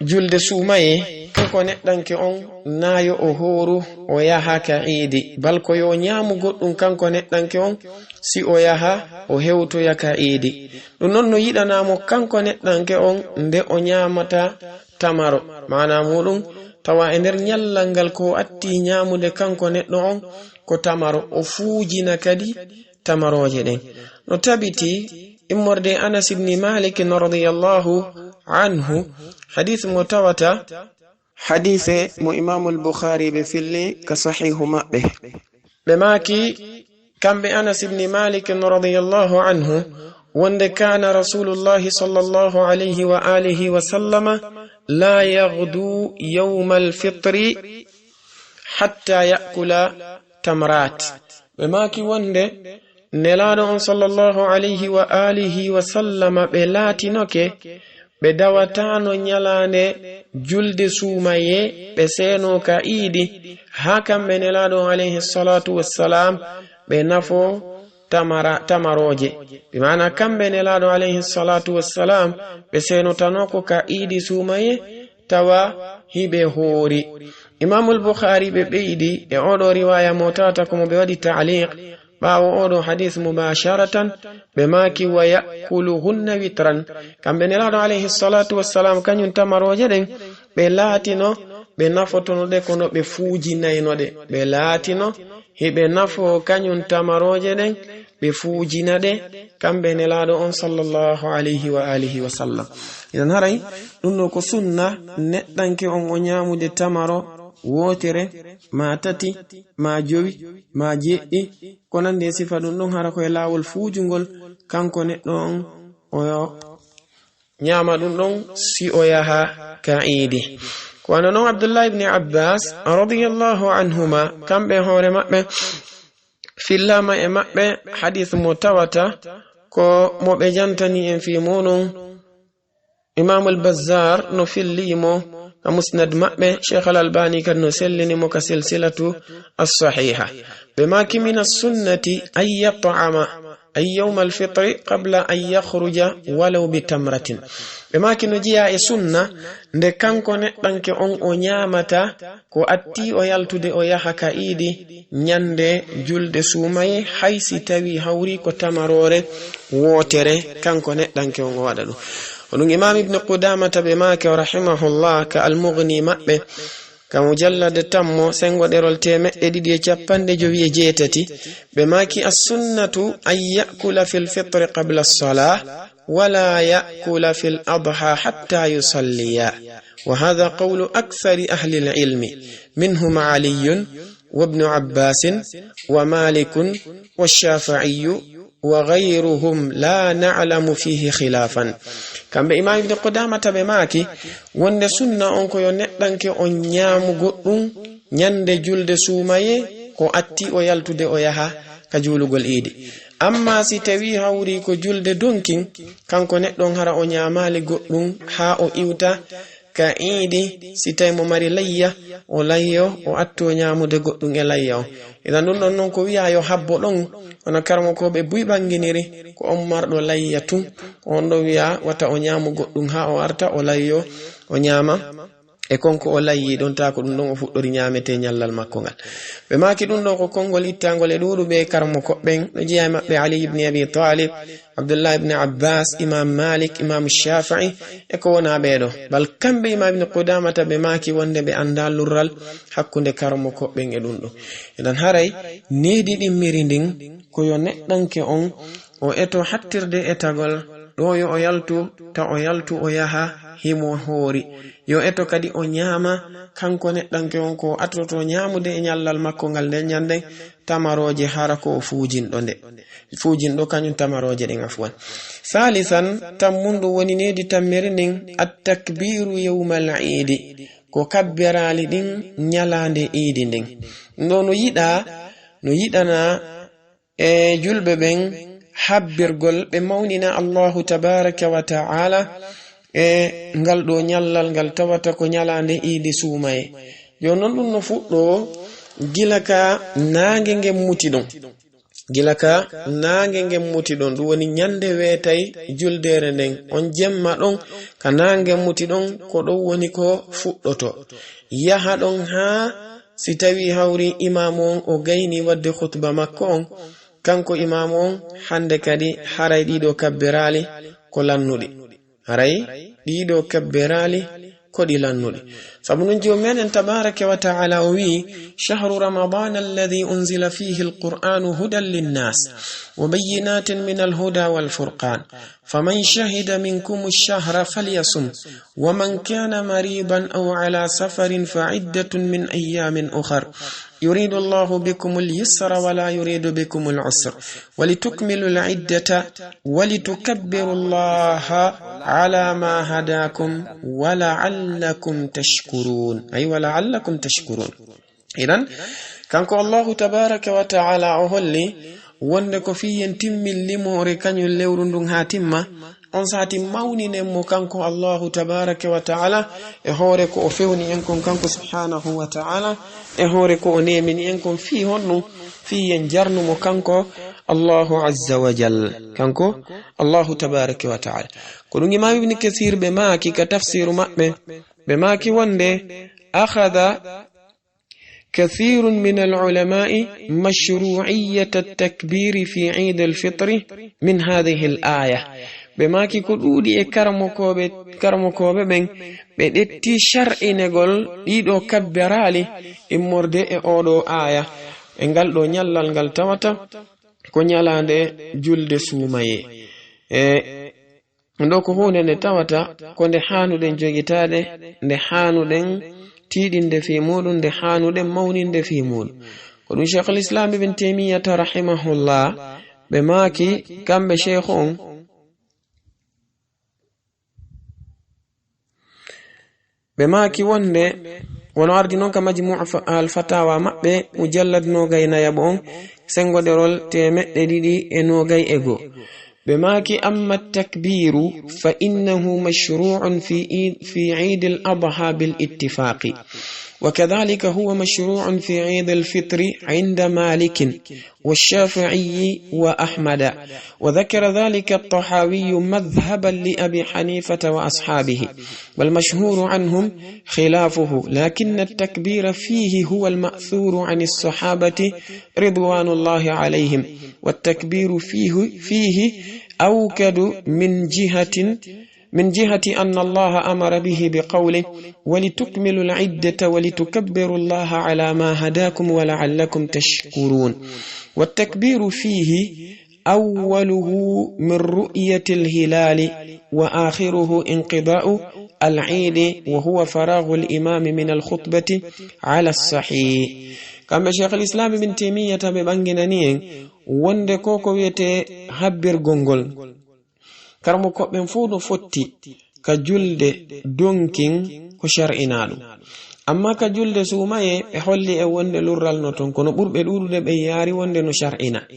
julde suumaye, kanko neɗɗanke on naayo o hooru o yaha ka iidi. Bal ko yo ñaamu goɗɗum kanko neɗɗanke on si o yaha o hewtoya ka iidi. Ɗum non no yiɗanaa mo kanko neɗɗanke on nde o ñaamata tamaro. Maana muɗum, tawa e nder ñallal ngal ko o atti ñaamude kanko neɗɗo on ko tamaro, o fuujina kadi tamarooje ɗen. No tabiti immorde Anas ibni Malik radiyallahu anhu, hadith mo tawata Hadiise mo Imaamul Bukhaari ɓe filli ka Sahiihu maɓɓe. Ɓe maaki, kamɓe Anas ibni Malik radiyallahu anhu, wonde kaana Rasulullahi sallallahu alayhi wa alihi wa sallama laa yaghdu yawmal fitri hatta ya'kula tamrat. Ɓe maaki wonde Nelaaɗo on sallallahu alayhi wa alihi wa sallama ɓe laatinoke ɓe dawataano ñalaande julde suumayee, ɓe seeno ka iidi, haa kamɓe Nelaaɗo on alayhi salatu wassalam ɓe nafo tamara, tamarooje. Bi maana kamɓe Nelaaɗo alayhi salatu wassalam ɓe seenotano ko ka iidi suumayee, tawa hiɓe hoori. Imaamul Bukhaari ɓe ɓeydi e oɗo riwaaya mo tawata ko mo ɓe waɗi ta'liq, ɓaawo oɗo hadiis mubasharatan, ɓe maaki, "Wa ya'kuluhunna witran." Kamɓe Nelaaɗo alayhi salatu wassalam, kañum tamarooje ɗen, ɓe laatino, ɓe nafotono ɗe kono ɓe fuujinayno ɗe. Ɓe laatino, hiɓe nafo kañum tamarooje ɗen, ɓe fuujina ɗe, kamɓe Nelaaɗo on sallallahu alayhi wa alihi wa sallam. Idan haray, ɗum ɗo ko sunna, neɗɗanke on o ñaamude tamaro wootere, ma tati, ma jowi, ma jeeɗiɗi, ko nandi e sifa ɗum ɗon, hara ko e laawol fuujungol, kanko neɗɗo on o ñaama ɗum ɗon si o yaha ka iidi. Ko wano non Abdullah ibn Abbas radiyallahu anhuma, kamɓe hoore maɓɓe fillaama e maɓɓe hadiis mo tawata ko mo ɓe jantani en fii muuɗum. Imaamul Bazzar no filli mo ka Musnad maɓɓe, Sheikh Al Albani kadi no sellini mo ka Silsilatu As-Sahiha. Ɓe maaki, "Mina sunnati an yat'ama ay yawmal fitri qabla an yakhruja walaw bi tamratin." Ɓe maaki no jeyaa e sunna nde kanko neɗɗanke on o ñaamata ko atti o yaltude o yaha ka iidi ñande julde suumayee, hay si tawi hawri ko tamaroore wootere, kanko neɗɗanke on o waɗa ɗum. Ko ɗum Imaam Ibn Qudamata ɓe maaki o rahimahullah ka Al-Mughni maɓɓe, ka mujallada tammo, sengo ɗerol teemeɗɗe ɗiɗi e capanɗe jowi e jeetati, ɓe maaki, "As-sunnatu an ya'kula fil fitri qabla as-salah, wala ya'kula fil adha hatta yusalliya. Wa hadha qawlu akthari ahli al-ilmi, minhum Aliyyun wa Ibnu Abbasin wa Malikun wa Shafi'iyyu wa ghayruhum la na'lamu fihi khilafan." Kamɓe Imaam Ibn Qudamata ɓe maaki, wonde sunna on ko yo neɗɗanke on ñaamu goɗɗum ñande julde suumayee ko atti o yaltude o yaha ka juulugol iidi. Amma si tawi hawri ko julde donkin, kanko neɗɗo on hara o ñaamaali goɗɗum haa o iwta ka iidi, si tawi mo mari layya, o layyo, o atto ñaamude goɗɗum e layya on. Idan ɗum ɗon non ko wi'a yo habbo ɗon, hono karamokooɓe buy ɓanginiri, ko on marɗo layya tun, ko on ɗo wi'a wata o ñaamu goɗɗum haa o arta, o layyo, o ñaama e kon ko o layyi ɗon, taa ko ɗum ɗon o fuɗɗori ñaamete ñallal makko ngal. Ɓe maaki ɗum ɗo ko konngol ittangol e ɗuuɗuɓe e karamokooɓe ɓen, ɗo jeyaa e maɓɓe Ali ibn Abi Talib, Abdullah ibn Abbas, Imam Malik, Imam Shafi'i, e ko wona ɓeeɗo. Bal kamɓe Imam Ibn Qudamata ɓe maaki wonde ɓe annda lurral hakkunde karamokooɓe ɓen e ɗum ɗo. Idan haray, needi ɗimmiri ndin ko yo neɗɗanke on o eto hattirde etagol, ɗo yo o yaltu, ta o yaltu o yaha himo hoori. Yo eto kadi o ñaama, kanko neɗɗanke on ko o attoto ñaamude e ñallal makko ngal nden ñanden, tamarooje hara ko o fuujinɗo nde. Fuujinɗo kañum tamarooje ɗen, afwan. Salisan, tammundu woni needi tammere nden, at-takbiru yawmal iidi, ko kabberaali ɗin ñalaande iidi nden. Ɗum ɗo no yiɗaa, no yiɗanaa e julɓe ɓen habbirgol, ɓe mawnina Allahu tabaraka wa ta'ala e ngal ɗo ñallal ngal tawata ko ñalaande iidi suumayee. Yo non ɗum no fuɗɗoo gila ka naange ngen muti ɗon. Gila ka naange ngen muti ɗon, ɗum woni ñande weetay juldeere nden, on jemma ɗon ka naange ngen muti ɗon, ko ɗon woni ko fuɗɗoto. Yaha ɗon haa si tawi hawri imaamu on o gayni waɗde khutba makko on, kanko imaamu on hande kadi haray ɗiɗo kabbiraali ko lannuɗi. Haray ɗiɗo kabbiraali ko ɗi lannuɗi. Sabu ɗum, Joomi meɗen tabaaraka wa ta'ala o wi'i: "Shahru Ramadana alladhi unzila fihi al-Qur'anu hudan linnas wa bayyinatin min al-huda wal furqan. Faman shahida minkum ash-shahra falyasum, wa man kana maridan aw ala safarin fa iddatun min ayyamin ukhar. Yuridu Allahu bikum al-yusra wa la yuridu bikum al-usra. Wa litukmilu al-iddata wa litukabbiru Allaha ala ma hadakum wa la'allakum tashkurun." Ay, "wa la'allakum tashkurun." Idan, kanko Allahu tabaaraka wa ta'ala o holli wonde ko fii yen timmin limoore kañum lewru ndun haa timma. On sati mawninen mo kanko Allahu tabaaraka wa ta'ala e hoore ko o fewni en kon kanko subhanahu wa ta'ala, e hoore ko o neemini en kon fii honɗum, fii yen jarnu mo kanko Allahu azza wa jal, kanko Allahu tabaaraka wa ta'ala. Ko ɗum Imam Ibn Kathir ɓe maaki ka tafsiru maɓɓe, ɓe maaki wonde: "Akhadha kathirun min al-ulama'i mashru'iyyata at-takbiri fi Eid al-Fitr min hadhihi al-aya." Ɓe maaki ko ɗuuɗi e karamokooɓe, karamokooɓe ɓen, ɓe ɗetti shar'inegol ɗiɗo kabbiraali immorde e oɗo aya, e ngal ɗo ñallal ngal tawata ko ñalaande julde suumaye. E ɗo ko huunde nde tawata ko nde haanuɗen jogitaade, nde haanuɗen tiiɗinde fii muuɗum, nde haanuɗen mawninde fii muuɗum. Ko ɗum Sheikhul Islam Ibn Taymiyyata rahimahullah ɓe maaki, kamɓe Sheikh on, ɓe maaki wonde, wono ardi noon ka Majmu' fa-, al Fatawa maɓɓe, mujallad noogay nayaɓo on, senngoderol teemeɗɗe ɗiɗi e noogay e goo. Ɓe maaki: "Amma takbiru fa innahu mashru'un fi Eid, fi Eid al-Adha bil ittifaqi. Wa kadhalika huwa mashru'un fi Eid al-Fitri inda Malikin wa Shafi'i wa Ahmada. Wa dhakara dhalika at-Tahawi madhhaban li Abi Hanifata wa ashabihi. Wal mashhuru anhum khilafuhu, lakinna at-takbira fihi huwa al-ma'thuru an as-sahabati ridwanullahi alayhim. Wat takbiru fihi, fihi awkadu min jihatin, min jihati anna Allaha amara bihi bi qawlihi, wa litukmilu al-iddata wa litukabbiru Allaha ala ma hadakum wa la'allakum tashkurun. Wat takbiru fihi awwaluhu min ru'yati al-hilali wa akhiruhu inqida'u al-eid wa huwa faraghu al-imami min al-khutbati ala as-sahih." Kamɓe Sheikhul Islam Ibn Taymiyyata ɓe ɓanginani en wonde ko ko wiyetee habbirgol ngol, karamokooɓe ɓen fow no fotti ka julde donkin ko shar'inaa ɗum. Amma ka julde suumaye, ɓe holli en wonde lurral no ton, kono ɓurɓe ɗuuɗude ɓe yaari wonde no shar'inaa.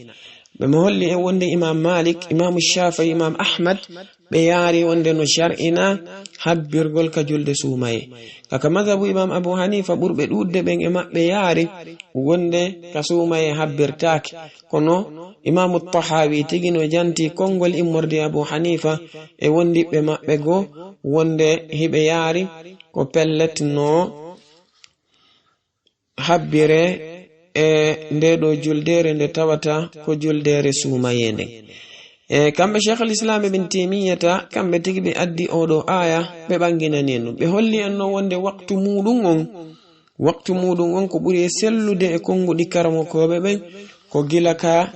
Ɓe mo holli en wonde Imam Malik, Imam Shafi'i, Imam Ahmad, ɓe yaari wonde no shar'inaa habbirgol ka julde suumaye. Ka, ka madhabu Imam Abu Hanifa, ɓurɓe ɗuuɗude ɓen e maɓɓe yaari wonde ka suumaye habbirtaake. Kono Imaamu Tahawi tigi no janti konngol immorde Abu Hanifa e wondiɓɓe maɓɓe goo wonde hiɓe yaari ko pellet no habbire e ndee ɗoo juldeere nde tawata ko juldeere suumayee nden. E kamɓe Sheikhul Islam Ibn Taymiyyata, kamɓe tigi ɓe addi oo ɗoo aaya, ɓe ɓanginani en ɗum. Ɓe holli en non wonde waqtu muuɗum on, waqtu muuɗum on ko ɓuri e sellude e konnguɗi karamokooɓe ɓen, ko gila ka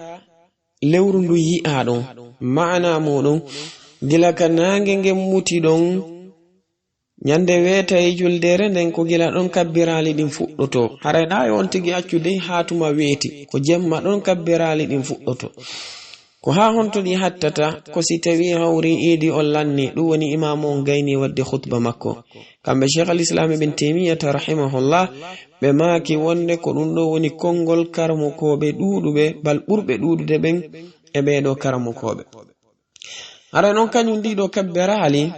lewru ndu yi'aa ɗon. Maanaa muuɗum, gila ka naange ngen muti ɗon, ñande weeta e juldeere nden, ko gila ɗon kabbiraali ɗin fuɗɗotoo. Haray ɗaa e on tigi accu dey haa tuma weeti, ko jemma ɗon kabbiraali ɗin fuɗɗotoo. Ko haa honto ɗi hattata? Ko si tawii hawri iidi on lanni, ɗum woni imaamu on gayni waɗde khutba makko. Kamɓe Sheikh al-Islam Ibn Taymiyyata rahimahullah, ɓe maaki wonde ko ɗum ɗoo woni konngol karamokooɓe ɗuuɗuɓe, bal ɓurɓe ɗuuɗude ɓen e ɓee ɗoo karamokooɓe. Haray non kañum ɗii ɗoo kabbiraali,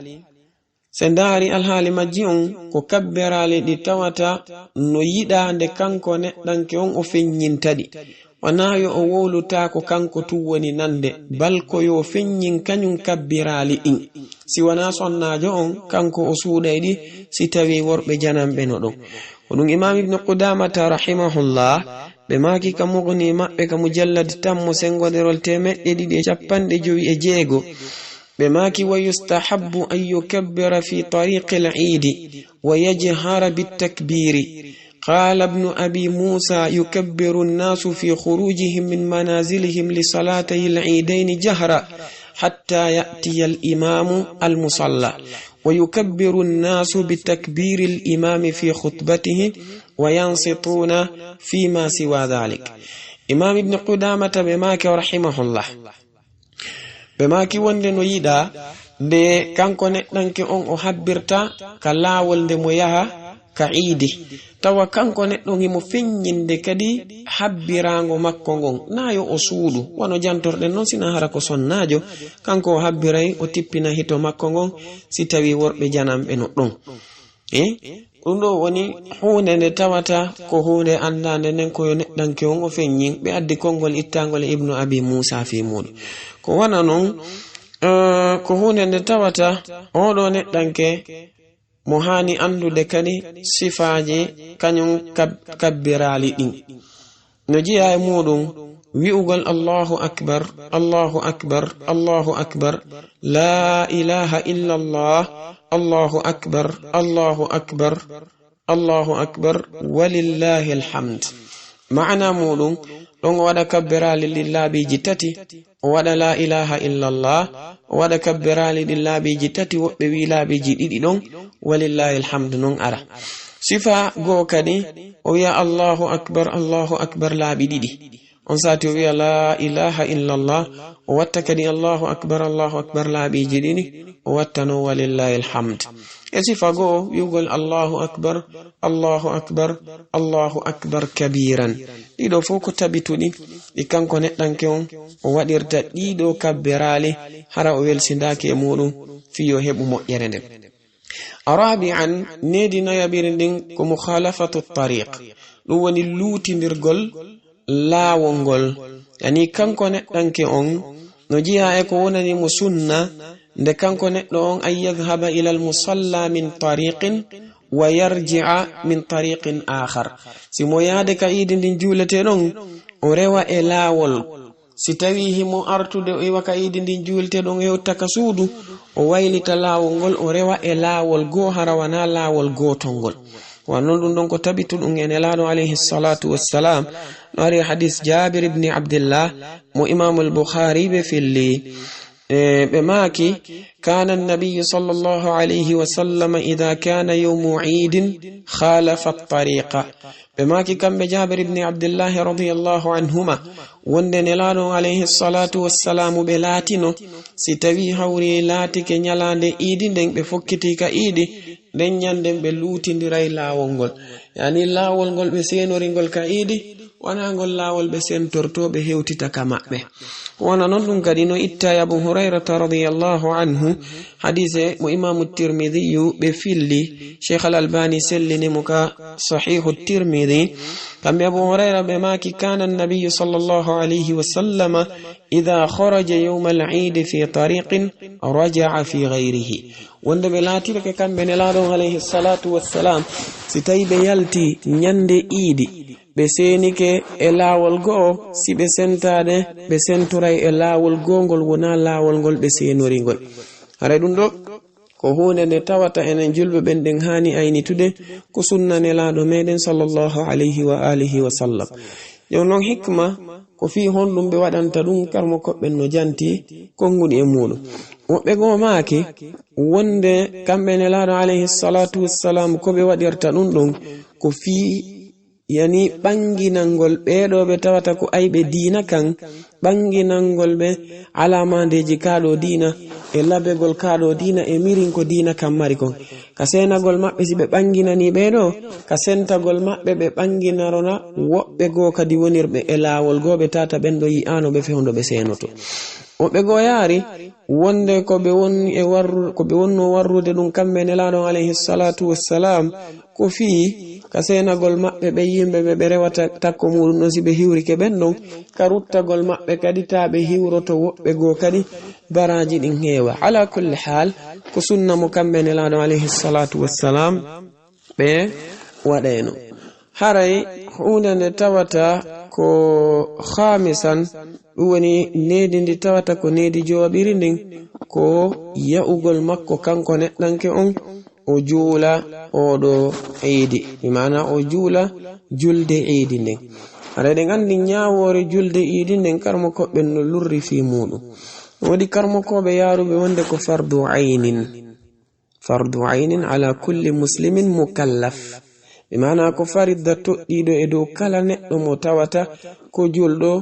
si en ndaari alhaali majji on, ko kabbiraali ɗi tawata no yiɗaa nde kanko neɗɗanke on o feññinta ɗi. Wanaa yo o wowlu taa ko kanko tun woni nande, bal ko yo feññin kañum kabbiraali ɗin. Si wanaa sonnaajo on, kanko o suuɗay ɗi, si tawii worɓe jananɓe no ɗon. Ko ɗum Imaam Ibnu Qudaamata rahimahullah, ɓe maaki ka Mughni maɓɓe ka mujallad tammo senngoderol teemeɗɗe ɗiɗi e cappanɗe jowi e jeego. ɓe maaki, "ويستحب أن يكبر في طريق العيد ويجهر بالتكبير." قال ابن أبي موسى: "يكبر الناس في خروجهم من منازلهم لصلاتي العيدين جهرا حتى يأتي الإمام المصلى، ويكبر الناس بتكبير الإمام في خطبته وينصتون فيما سوى ذلك." Imaam Ibn Qudaamata ɓe maaki, rahimahullah, ɓe maaki wonde no yiɗaa nde kanko neɗɗanke on o habbirta ka laawol nde mo yaha ka iidi, tawa kanko neɗɗo on himo feññinde kadi habbiraango makko ngon, naa yo o suuɗu, wano jantorɗen non, sina hara ko sonnaajo, kanko o habbiray, o tippina hito makko ngon, si tawii worɓe jananɓe no ɗon. E ɗum ɗo woni huunde nde tawata ko huunde anndaande nden, ko yo neɗɗanke on o feññin. Ɓe addi konngol ittaangol e Ibnu Abi Muusa fii muuɗum. Ko wona non, eh, ko huunde nde tawata oo ɗoo neɗɗanke mo haani anndude kadi sifaaji kañum kab-, kabbiraali ɗin. No jeyaa e muuɗum wi'ugol: "Allahu akbar, Allahu akbar, Allahu akbar, laa ilaaha illallah, Allahu akbar, Allahu akbar, Allahu akbar, walillahi alhamd." Maana muuɗum, ɗon o waɗa kabbiraali ɗin laabiiji tati, o waɗa laa ilaaha illallah, o waɗa kabbiraali ɗin laabiiji tati, woɓɓe wi'i laabiiji ɗiɗi ɗon, walillahi alhamdu non ara. Sifa goo kadi, o wi'a Allahu akbar, Allahu akbar laabi ɗiɗi. On sati o wi'a laa ilaaha illallah, o watta kadi Allahu akbar, Allahu akbar laabiiji ɗiɗi, o watta non walillahi alhamd. E sifa goo wi'ugol Allahu akbar, Allahu akbar, Allahu akbar kabiran. Ɗiɗo fof ko tabituɗi, ɗi kanko neɗɗanke on o waɗirta ɗiɗo kabbiraali, hara o welsindaaki e muuɗum fii yo heɓu moƴƴere nden. Rabi'an, needi nayaɓiri ndin ko mukhalafatu tariq, ɗum woni luutindirgol laawol ngol. Yani kanko neɗɗanke on no jeyaa e ko wonani mo sunna, nde kanko neɗɗo on an yadhhaba ila al musalla min tariqin wa yarji'a min tariqin akhar. Si mo yaade ka iidi ndin juuletee ɗon, o rewa e laawol. Si tawii himo artude o iwa ka iidi ndin juuletee ɗon e hewta ka suudu, o waylita laawol ngol, o rewa e laawol goo hara wanaa laawol gootol ngol. Wa non ɗum ɗon ko tabituɗum e Nelaaɗo alayhi salatu wassalam. No ari hadis Jabir ibn Abdillah mo Imamul Bukhari ɓe filli. E, ɓe maaki, "Kana an-nabiyyu sallallahu alayhi wa sallam idha kana yawmu iidin khalafa at-tariqa." Ɓe maaki kamɓe Jabir ibn Abdillahi radiyallahu anhuma, wonde Nelaaɗo on alayhi salatu wassalamu ɓe laatino, si tawii hawri laatike ñalaande iidi nden ɓe fokkiti ka iidi, nden ñanden ɓe luutindiray laawol ngol. Yani laawol ngol ɓe seenori ngol ka iidi, wanaa ngol laawol ɓe sentortoo ɓe hewtita ka maɓɓe. Ko wona non ɗum kadi no itta e Abu Hurayrata radiyallahu anhu, hadise mo Imaamu Tirmidiyu ɓe filli, Sheikh Al Albani sellini mo ka Sahihu Tirmidi. Kamɓe Abu Hurayra ɓe maaki, "Kana an-nabiyyu sallallahu alayhi wa sallama idha kharaja yawma al-eid fi tariqin raja'a fi ghayrihi." Wonde ɓe laatirke kamɓe Nelaaɗo on alayhi salatu wassalam, si tawi ɓe yalti ñande iidi, ɓe seenike e laawol go'o, si ɓe sentaade, ɓe sentoray e laawol goongol, wonaa laawol ngol ɓe seenori ngol. Haray ɗum ɗo ko huunde nde tawata enen julɓe ɓen ɗen haani aynitude ko sunna Nelaaɗo meɗen sallallahu alayhi wa alihi wa sallam. Yo non hikma ko fii honɗum ɓe waɗanta ɗum, karmo koɓɓen no janti konguɗi e muuɗum. Woɓɓe goo maaki wonde kamɓe Nelaaɗo alayhi salatu wassalam ko ɓe waɗirta ɗum ɗon ko fii yani ɓanginangol ɓee ɗoo ɓe tawata ko ayɓe diina kan, ɓanginangol ɓe alaamandeeji kaa ɗoo diina, e labegol kaa ɗoo diina, e mirin ko diina kan mari kon. Ka seenagol maɓɓe, si ɓe ɓanginanii ɓee ɗoo, ka sentagol maɓɓe, ɓe ɓanginarona woɓɓe goo kadi wonirɓe e laawol goo, ɓe tata ɓen ɗoo yi'aano ɓe fewndo ɓe seenoto. Woɓɓe goo yaari wonde ko ɓe won e warru-, ko ɓe wonnoo warrude ɗum kamɓe Nelaaɗo on alayhi salatu wassalam, ko fii ka seenagol maɓɓe ɓe yimɓe ɓe ɓe rewata takko muuɗum ɗon, si ɓe hiwrike ɓen ɗon, ka ruttagol maɓɓe kadi taa ɓe hiwroto woɓɓe goo kadi baraaji ɗin heewa. Ala kulli haal, ko sunna mo kamɓe Nelaaɗo alayhi salatu wassalam ɓe waɗayno. Haray huunde nde tawata Ko khamisan, ɗum woni needi ndi tawata ko needi jowaɓiri ndin, ko ya'ugol makko kanko neɗɗanke on, o juula oɗo iidi, bi maana o juula julde iidi nden. Haray eɗen anndi ñaawoore julde iidi nden, karmo koɓɓe no lurri fii muuɗum. Woodi karmokooɓe yaaruɓe wonde ko fardu aynin. Fardu aynin ala kulli muslimin mukallaf. Bi maana ko faridda toɗɗiiɗo e dow kala neɗɗo mo tawata ko julɗo,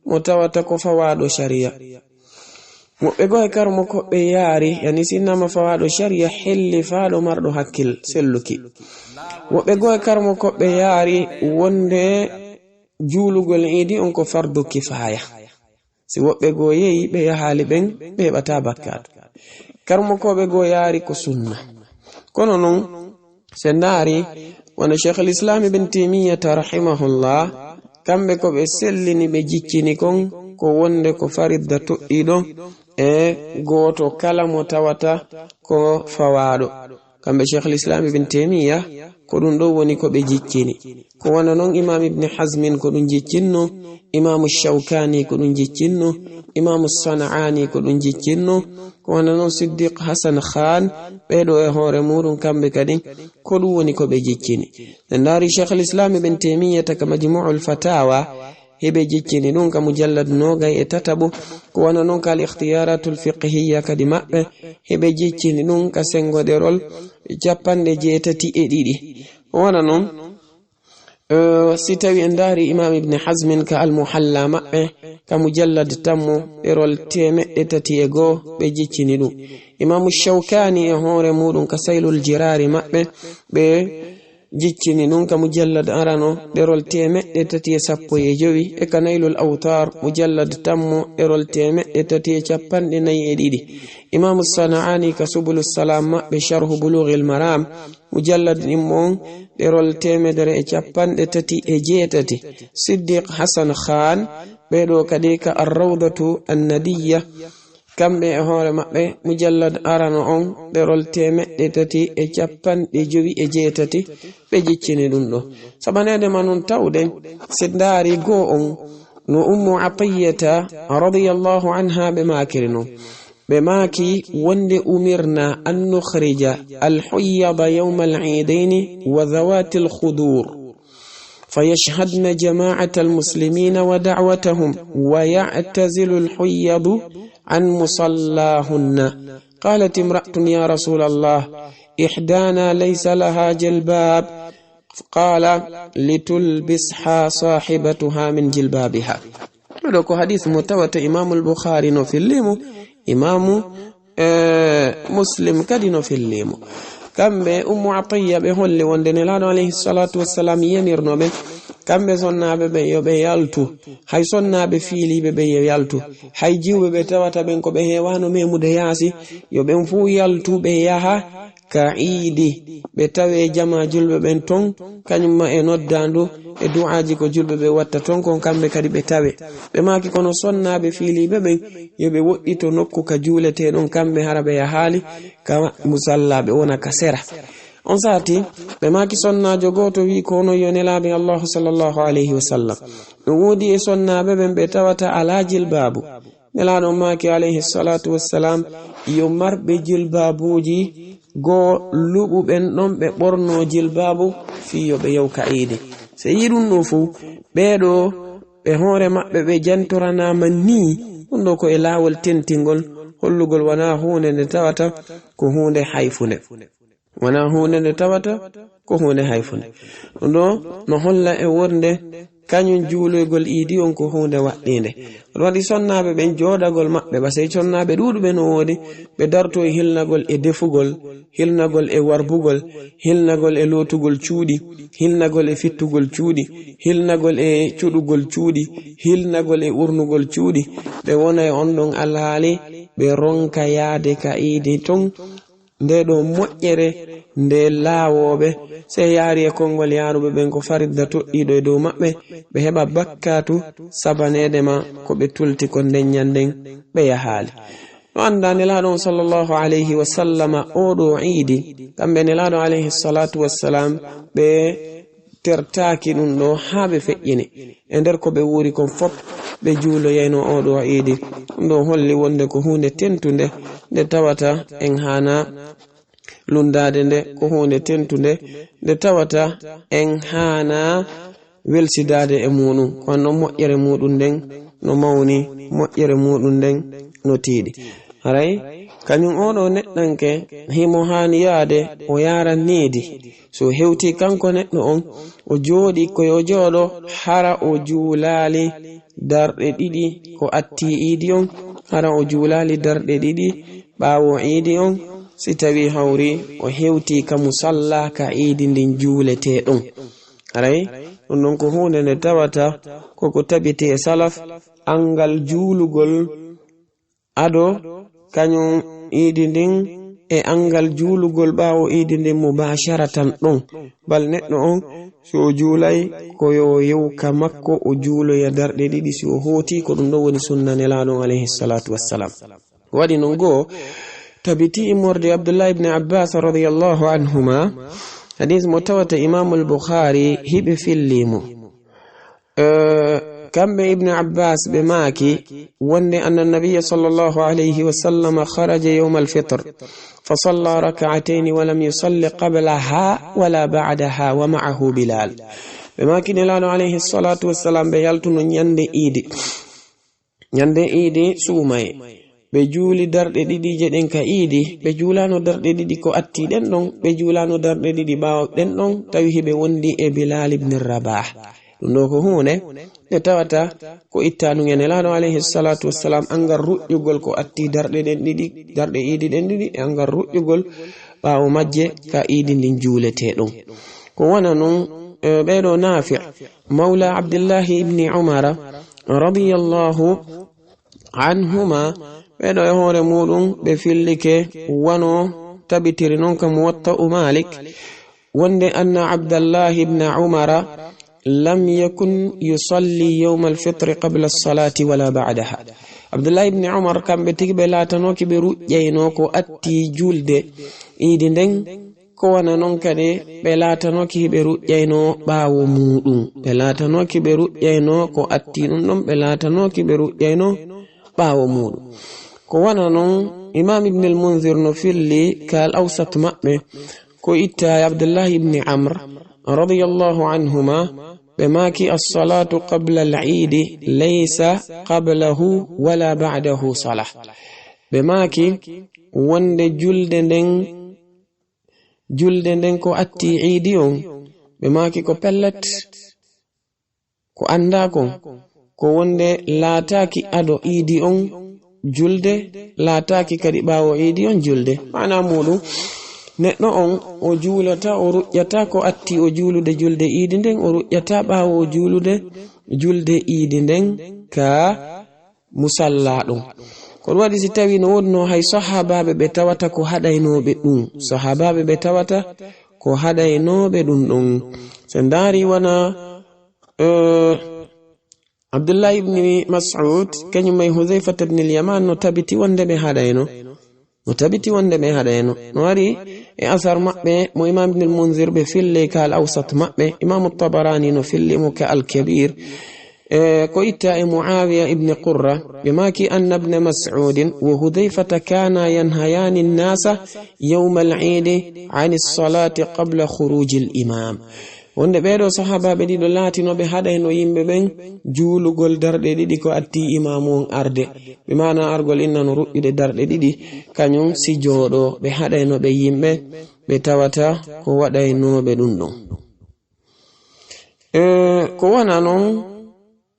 mo tawata ko fawaaɗo shari'a. Woɓɓe goo e karmokooɓe yaari, yani si innama fawaaɗo shari'a, hellifaaɗo marɗo hakkil selluki. Woɓɓe goo e karmokooɓe yaari wonde juulugol iidi on ko fardu kifaaya. Si woɓɓe goo yehi, ɓe yahaali ɓen, ɓe heɓataa bakkaatu. Karmokooɓe goo yaari ko sunna. Kono non, si en ndaari, wano Sheikhul Islam Ibn Taymiyyata rahimahullah, kamɓe ko ɓe sellini, ɓe jiccini kon, ko wonde ko faridda toɗɗiiɗo e gooto kala mo tawata ko fawaaɗo. Kamɓe Sheikhul Islam Ibn Taymiyya, ko ɗum ɗo woni ko ɓe jiccini. Ko wano non Imam Ibn Hazmin ko ɗum jiccinno, Imaamu Shawkani ko ɗum jiccinno, Imaamu Sana'ani ko ɗum jiccinno, ko wano non Siddiq Hasan Khan, ɓee ɗo e hoore muuɗum kamɓe kadi ko ɗum woni ko ɓe jiccini. En ndaari Sheikhul Islam Ibn Taymiyyata ka Majmu'ul Fatawa, hiɓe jiccini ɗum ka mujallad noogay e tataɓo, ko wano non ka Al Ikhtiyaratul Fiqhiyya kadi maɓɓe, hiɓe jiccini ɗum ka senngo ɗerol cappanɗe jeetati e ɗiɗi. Ko wano non, eh, si tawi en ndaari Imam Ibn Hazmin ka Al Muhalla maɓɓe, ka mujallad tammo, ɗerol teemeɗɗe tati e goo, ɓe jiccini ɗum. Imaamu Shawkani e hoore muuɗum ka Saylul Jiraari maɓɓe, ɓe jiccini ɗum ka mujallad arano, ɗerol teemeɗɗe tati e sappo e jowi, e ka Naylul Awtar, mujallad tammo, ɗerol teemeɗɗe tati e cappanɗe nayi e ɗiɗi. Imaamu Sana'ani ka Subulus Salam maɓɓe, Sharhu Bulughil Maram, mujallad ɗimmo on, ɗerol teemedere e cappanɗe tati e jeetati. Siddiq Hasan Khan, ɓee ɗo kadi ka Ar-Rawdatu An-Nadiyya, kamɓe e hoore maɓɓe, mujallad arano on, ɗerol teemeɗɗe tati e cappanɗe jowi e jeetati, ɓe jiccini ɗum ɗo. Sabaneede ma non tawde, si ndaari goo on, no Ummu Atiyyata radiyallahu anha ɓe maakiri non. Ɓe maaki wonde, أمرنا أن نخرج الحيض يوم العيدين وذوات الخدور، فيشهدن جماعة المسلمين ودعوتهم، ويعتزل الحيض عن مصلاهن. قالت امرأة: يا رسول الله، إحدانا ليس لها جلباب. قال: لتلبسها صاحبتها من جلبابها. Ɗo ko hadis mo tawata Imaamu Al-Bukhari no fillimo, Imaamu, eh, Muslim kadi no fillimo. Kamɓe Ummu Atiyya ɓe holli wonde Nelaaɗo alayhi salatu wassalam yamirno ɓe, kamɓe sonnaaɓe ɓe yo ɓe yaltu. Hay sonnaaɓe fiiliiɓe ɓe yo yaltu. Hay jiwɓe ɓe tawata ɓen ko ɓe heewaano memude yaasi, yo ɓen fuu yaltu ɓe yaha ka iidi, ɓe tawee jamaa julɓe ɓen ton, kañum ma e noddaandu e du'aaji ko julɓe ɓe watta ton kon, kamɓe kadi ɓe tawee. Ɓe maaki kono sonnaaɓe fiiliiɓe ɓen, yo ɓe woɗɗito nokku ka juuletee ɗon, kamɓe hara ɓe yahaali ka musalla, ɓe wona ka sera. On saati, ɓe maaki sonnaajo gooto wi'i ko onon yo Nelaaɓe Allaahu sallallahu alayhi wa sallam. No woodi e sonnaaɓe ɓen ɓe tawata alaa jilbaabu. Nelaaɗo maaki alayhi salatu wassalam, yo marɓe jilbaabuuji goo luɓu ɓen ɗon ɓe ɓorno jilbaabu fii yo ɓe yaw ka iidi. Sey yiɗum ɗo fow, ɓee ɗo ɓe hoore maɓɓe ɓe jantoranaama nii, ɗum ɗo ko e laawol tentingol, hollugol wanaa huunde nde tawata ko huunde hayfunde. Wanaa huunde nde tawata ko huunde hayfunde. Ɗum ɗo no holla e wonde kañum juuloygol iidi on ko huunde waɗɗiinde. Ɗum waɗi sonnaaɓe ɓen jooɗagol maɓɓe, ba sey sonnaaɓe ɗuuɗuɓe no woodi, ɓe darto e hilnagol e defugol, hilnagol e warbugol, hilnagol e lootugol cuuɗi, hilnagol e fittugol cuuɗi, hilnagol e cuɗugol cuuɗi, hilnagol e urnugol cuuɗi. Ɓe wona e on ɗon alhaali, ɓe ronka yaade ka iidi ton. Nde ɗo moƴƴere nde laawooɓe, sey yaari e konngol yaaruɓe ɓen ko faridda toɗɗiiɗo e dow maɓɓe, ɓe heɓa bakkaatu sabaneede ma ko ɓe tulti kon nden ñannden ɓe yahaali. No anndaa Nelaaɗo on sallallahu alayhi wa sallama oo ɗoo iidi, kamɓe Nelaaɗo alayhi salatu wassalam, ɓe tertaaki ɗum ɗo haa ɓe feƴƴini. E nder ko ɓe wuuri kon fof, ɓe juuloyayno oo ɗoo iidi. Ɗum ɗo holli wonde ko huunde tentunde nde tawata en haanaa lunndaade nde, ko huunde tentunde nde tawata en haanaa welsidaade e muuɗum. Kono noon moƴƴere muuɗum nden no mawni, moƴƴere muuɗum nden no tiiɗi. Haray kañum oo ɗoo neɗɗanke himo haani yaade o yaara needi. So hewtii kanko neɗɗo on, o jooɗii ko yo jooɗo, hara o juulaali darɗe ɗiɗi ko attii iidi on, hara o juulaali darɗe ɗiɗi ɓaawo iidi on, si tawii hawri o hewtii ka musalla ka iidi ndin juuletee ɗon. Haray ɗum ɗon ko huunde nde tawata ko ko tabiti e salaf, anngal juulugol ado kañum iidi ndin e anngal juulugol ɓaawo iidi ndin mubaasharatan ɗon. Bal neɗɗo on, si o juulay, ko yo yew ka makko o juuloya darɗe ɗiɗi, si o hootii, ko ɗum ɗon woni sunna Nelaaɗo on, alayhi salatu wassalam. Waɗi non goo, tabiti immorde Abdullah ibn Abbas radiyallahu anhuma, hadis mo tawata Imamul Bukhari hiɓe filli mo. Eh, kamɓe Ibn Abbas ɓe maaki wonde anna nabiyya sallallahu alayhi wa sallam kharaja yawmal fitr fa salla rak'atayn wa lam yusalli qablaha wala ba'daha wa ma'ahu Bilal. Ɓe maaki Nelaaɗo alayhi salatu wassalam ɓe yaltuno ñande iidi. Ñande iidi suumaye, ɓe juuli darɗe ɗiɗi je ɗen ka iidi, ɓe juulaano darɗe ɗiɗi ko atti ɗen ɗon, ɓe juulaano darɗe ɗiɗi ɓaawo ɗen ɗon, tawi hiɓe wondi e Bilal ibn Rabah. Ɗum ɗo ko huunde nde tawata ko ittaandu nge Nelaaɗo alayhi salatu wassalam, angal ruƴƴugol ko atti darɗe ɗen ɗiɗi, darɗe iidi ɗen ɗiɗi, e angal ruƴƴugol ɓaawo majje ka iidi ndin juuletee ɗon. Ko wona non, eh, ɓee ɗo Nafi' mawla Abdillahi ibni Umara radiyallahu anhuma, ɓee ɗo e hoore muuɗum ɓe fillike wano tabitiri non ka Muwatta'u Malik, wonde anna Abdallahi ibna Umara lam yakun yusalli yawmal fitri qabla salati wala ba'daha. Abdullahi ibni Umar, kamɓe tigi ɓe laatanooki ɓe ruƴƴayno ko atti julde iidi nden, ko wona non kadi ɓe laatanooki hiɓe ruƴƴayno ɓaawo muuɗum. Ɓe laatanooki ɓe ruƴƴayno ko atti ɗum ɗon, ɓe laatanooki ɓe ruƴƴayno ɓaawo muuɗum. Ko wona non, Imam Ibn al-Munzir no filli ka al-Awsat maɓɓe, ko itta e Abdullahi ibn Amr radiyallahu anhuma, ɓe maaki, "As-salatu qabla al-Eid laysa qablahu wala ba'dahu salah." Ɓe maaki, wonde julde nden, julde nden ko atti iidi on, ɓe maaki ko pellet, ko anndaa kon, ko wonde laataaki ado iidi on julde, laataaki kadi ɓaawo iidi on julde. Maanaa muuɗum, neɗɗo on o juulata, o ruƴƴata ko atti o juulude julde iidi nden, o ruƴƴata ɓaawo o juulude julde iidi nden ka musalla ɗum. Ko ɗum waɗi si tawi no wonno hay sahaabaaɓe ɓe tawata ko haɗaynooɓe ɗum, sahaabaaɓe ɓe tawata ko haɗaynooɓe ɗum ɗon. So ndaari wona, eh, Abdullahi ibn Mas'ud, kañum e Hudhayfata ibn al-Yaman no tabiti wonde ɓe haɗayno. No tabiti wonde ɓe haɗayno. No ari e asar maɓɓe mo Imam Ibn al-Munzir ɓe filli ka al-Awsat maɓɓe. Imam Tabarani no filli mo ka al-Kabir. E ko itta e Muawiya ibn Qurra, ɓe maaki anna ibn Mas'udin wa Hudhayfata kana yanhayani an-nasa yawma al-Eid ani as-salati qabla khuruji al-imam. Wonde ɓee ɗoo sahaabaaɓe ɗiɗo laatino ɓe haɗayno yimɓe ɓen juulugol darɗe ɗiɗi ko atti imaamu on arde. Ɓe maana argol inna no ruƴƴude darɗe ɗiɗi, kañum si jooɗo ɓe haɗayno ɓe yimɓe ɓe tawata ko waɗaynooɓe ɗum ɗon. E, ko wona non,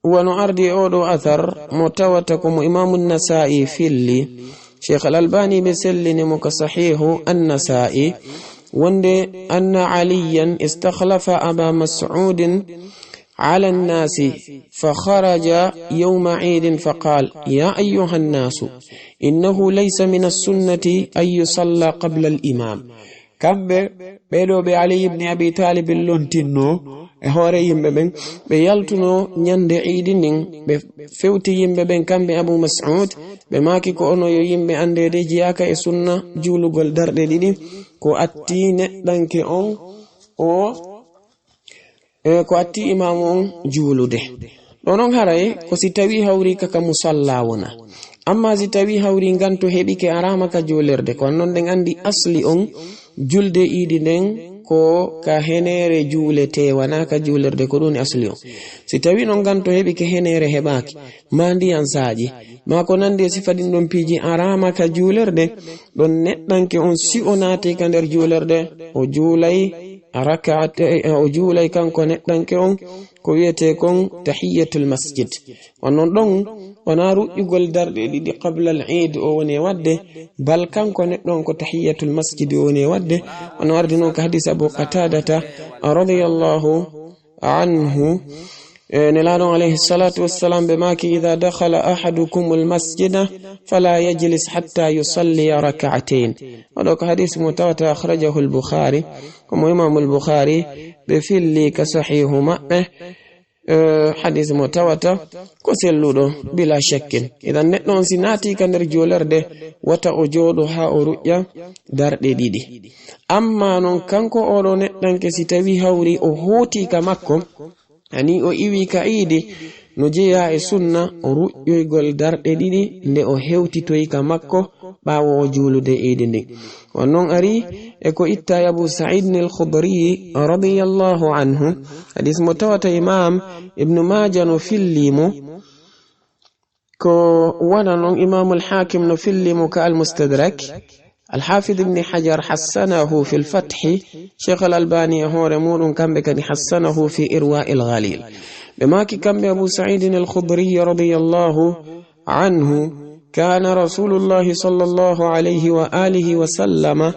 wano ardi e oo ɗoo athar mo tawata ko mo Imaamu Nasaa'i filli, Sheikh Al-Albani ɓe sellini mo ka Sahihu An-Nasaa'i, wonde anna Aliyan istakhlafa Aba Mas'udin ala an-nasi fa kharaja yawma Eidin fa qal, "Ya ayyuha an-nasu, innahu laysa min as-sunnati an yusalla qabla al-imam." Kamɓe ɓee ɗoo ɓe Ali ibn Abi Talib lontinno e hoore yimɓe ɓen, ɓe yaltuno ñande iidi ndin, ɓe fewti yimɓe ɓen, kamɓe Abu Mas'ud, ɓe maaki ko ono yo yimɓe anndeede jeyaaka e sunna juulugol darɗe ɗiɗi, ko atti neɗɗanke on o, E, ko atti imaamu on juulude. Ɗo non haray ko si tawi hawri ka ka musalla wona. Amma si tawi hawri nganto heɓike, araama ka juulirde, ko non ɗen andi asli on julde iidi nden ko ka henere juulete, wona ka juulirde, ko ɗun asli on. Si tawi non nganto heɓike, henere heɓaaki, ma ndiyan saaƴi, ma ko nandi e sifa ɗin ɗon piiji, araama ka juulirde, ɗon neɗɗanke on si o naati ka nder juulirde, o juulay rakaate, o juulay kanko neɗɗanke on ko wi'etee kon tahiyatul masjid. Wano ɗon, wona ruƴƴugol darɗe ɗiɗi qabla al iid o woni e waɗde, bal kanko neɗɗo on ko tahiyatul masjid o woni e waɗde. Wano ardi non ka hadis Abu Qatadata radiyallahu anhu, e, Nelaaɗo on alayhi salatu wassalam ɓe maaki: "Idha dakhala ahadukumul masjida fala yajlis hatta yusalliya rak'atayn." Oɗo ko hadis mo tawata akhrajahu al-Bukhari, ko mo Imam al-Bukhari ɓe filli ka sahihu maɓɓe. E, hadis mo tawata ko selluɗo, bila shakkin. Idan neɗɗo on si naati ka nder juulirde, wata o jooɗo haa o ruƴƴa darɗe ɗiɗi. Amma non kanko oɗo neɗɗanke, si tawi hawri o hooti ka makko, ani o iwi ka iidi, no jeyaa e sunna o ruƴƴoygol darɗe ɗiɗi nde o hewtitoyi ka makko ɓaawo o juulude iidi ndin. On non ari e ko itta e Abu Sa'id al-Khudri radiyallahu anhu, hadis mo tawata Imam Ibn Majah no filli mo, ko wona non Imam al-Hakim no filli mo ka al-Mustadrak, Al-Hafiz Ibn Hajar hassanahu fil Fath, Sheikh Al-Albani e hoore muɗum kamɓe kadi hassanahu fi Irwa al-Ghalil. Ɓe maaki kamɓe Abu Sa'id al-Khudri radiyallahu anhu, كان رسول الله صلى الله عليه وآله وسلم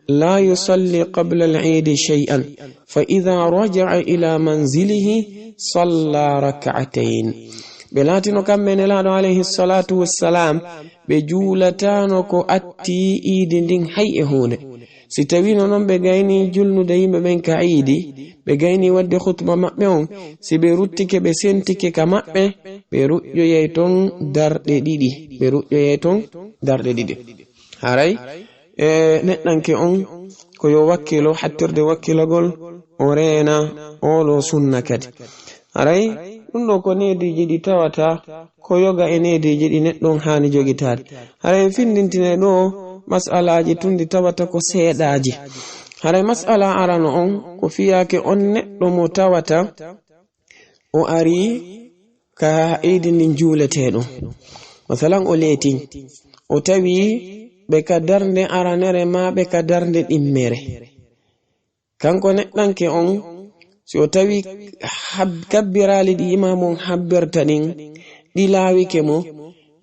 لا يصلي قبل العيد شيئا، فإذا رجع إلى منزله صلى ركعتين. Ɓe laatino kamɓe Nelaaɗo alayhi salatu wassalam, ɓe juulataano ko atti iidi ndin hay e huunde. Si tawino non ɓe gayni julnude yimɓe ɓen ka iidi, ɓe gayni waɗde khutba maɓɓe on, si ɓe ruttike ɓe sentike ka maɓɓe, ɓe ruƴƴoyay ton darɗe ɗiɗi, ɓe ruƴƴoyay ton darɗe ɗiɗi. Haray, e, neɗɗanke on ko yo wakkilo, hattirde wakkilagol, o reena oɗo sunna kadi. Haray, ɗum ɗo ko neediiji ɗi tawata ko yoga e neediiji ɗi neɗɗo on haani jogitaade. Haray en findintine ɗo mas'alaaji tun ɗi tawata ko seeɗaaji. Haray mas'ala arano on ko fiyaake on neɗɗo mo tawata o ari ka iidi ndin juuletee ɗum. Masalan, o leetii, o tawi ɓe ka darnde aranere maa ɓe ka darnde ɗimmere. Kanko neɗɗanke on, si o tawi hab-, kabbiraali ɗi imaamu on habbirta ɗin, ɗi laawike mo,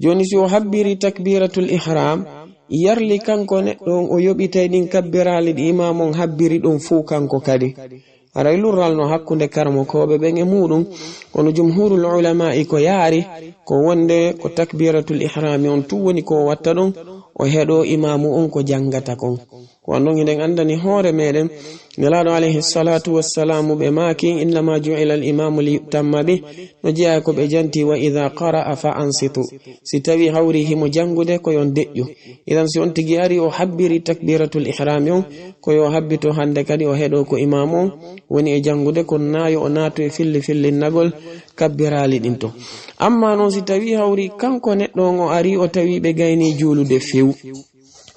jooni si o habbiri takbiratul ihram, yarli kanko neɗɗo on o yoɓitay ɗin kabbiraali ɗi imaamu on habbiri ɗon fow kanko kadi. Haray lurral no hakkunde karamokooɓe ɓen e muɗum, kono jumhurul ulama'i ko yaari ko wonde ko takbiratul ihrami on tun woni ko o watta ɗon, o heɗo imaamu on ko jangata kon. Ko non hiɗen andani hoore meɗen, Nelaaɗo alayhi salatu wassalamu ɓe maaki: "Innama ju'ila al-imamu li yu'tamma bih." No jeyaa ko ɓe janti: "Wa idha qara'a fa ansitu." Si tawi hawri himo jangude, ko yon deƴƴu. Idan si on tigi ari o habbiri takbiratul ihrami on, ko yo habbito hande kadi o heɗo ko imaamu on woni e jangude, kono na yo o naatu e filli fillinnagol kabbiraali ɗin to. Amma non si tawi hawri kanko neɗɗo on o ari o tawi ɓe gayni juulude few.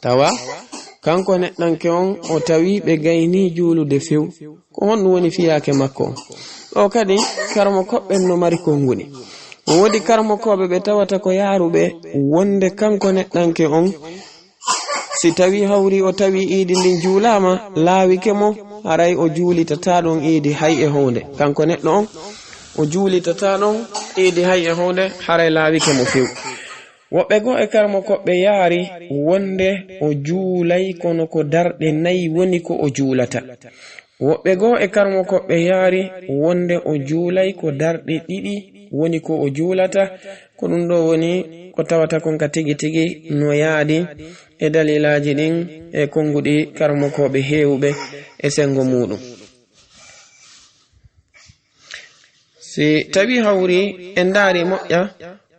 Tawa kanko neɗɗanke on o tawi ɓe gayni juulude few. Ko honɗum woni fiyaake makko on? Ɗo kadi karamokooɓe ɓen no mari konguɗi. Woodi karamokooɓe ɓe tawata ko yaaruɓe wonde kanko neɗɗanke on, si tawi hawri o tawi iidi ndin juulaama, laawike mo, haray o juulitata ɗon iidi hay e huunde. Kanko neɗɗo on, o juulitata ɗon iidi hay e huunde, haray laawike mo few. Woɓɓe goo e karamokooɓe yaari wonde o juulay, kono ko darɗe nayi woni ko o juulata. Woɓɓe goo e karamokooɓe yaari wonde o juulay, ko darɗe ɗiɗi woni ko o juulata. Ko ɗum ɗo woni ko tawata kon ka tigi tigi no yaadi e dalilaaji ɗin e konguɗi karamokooɓe heewuɓe e sengo muuɗum. Si tawi hawri en ndaari moƴƴa,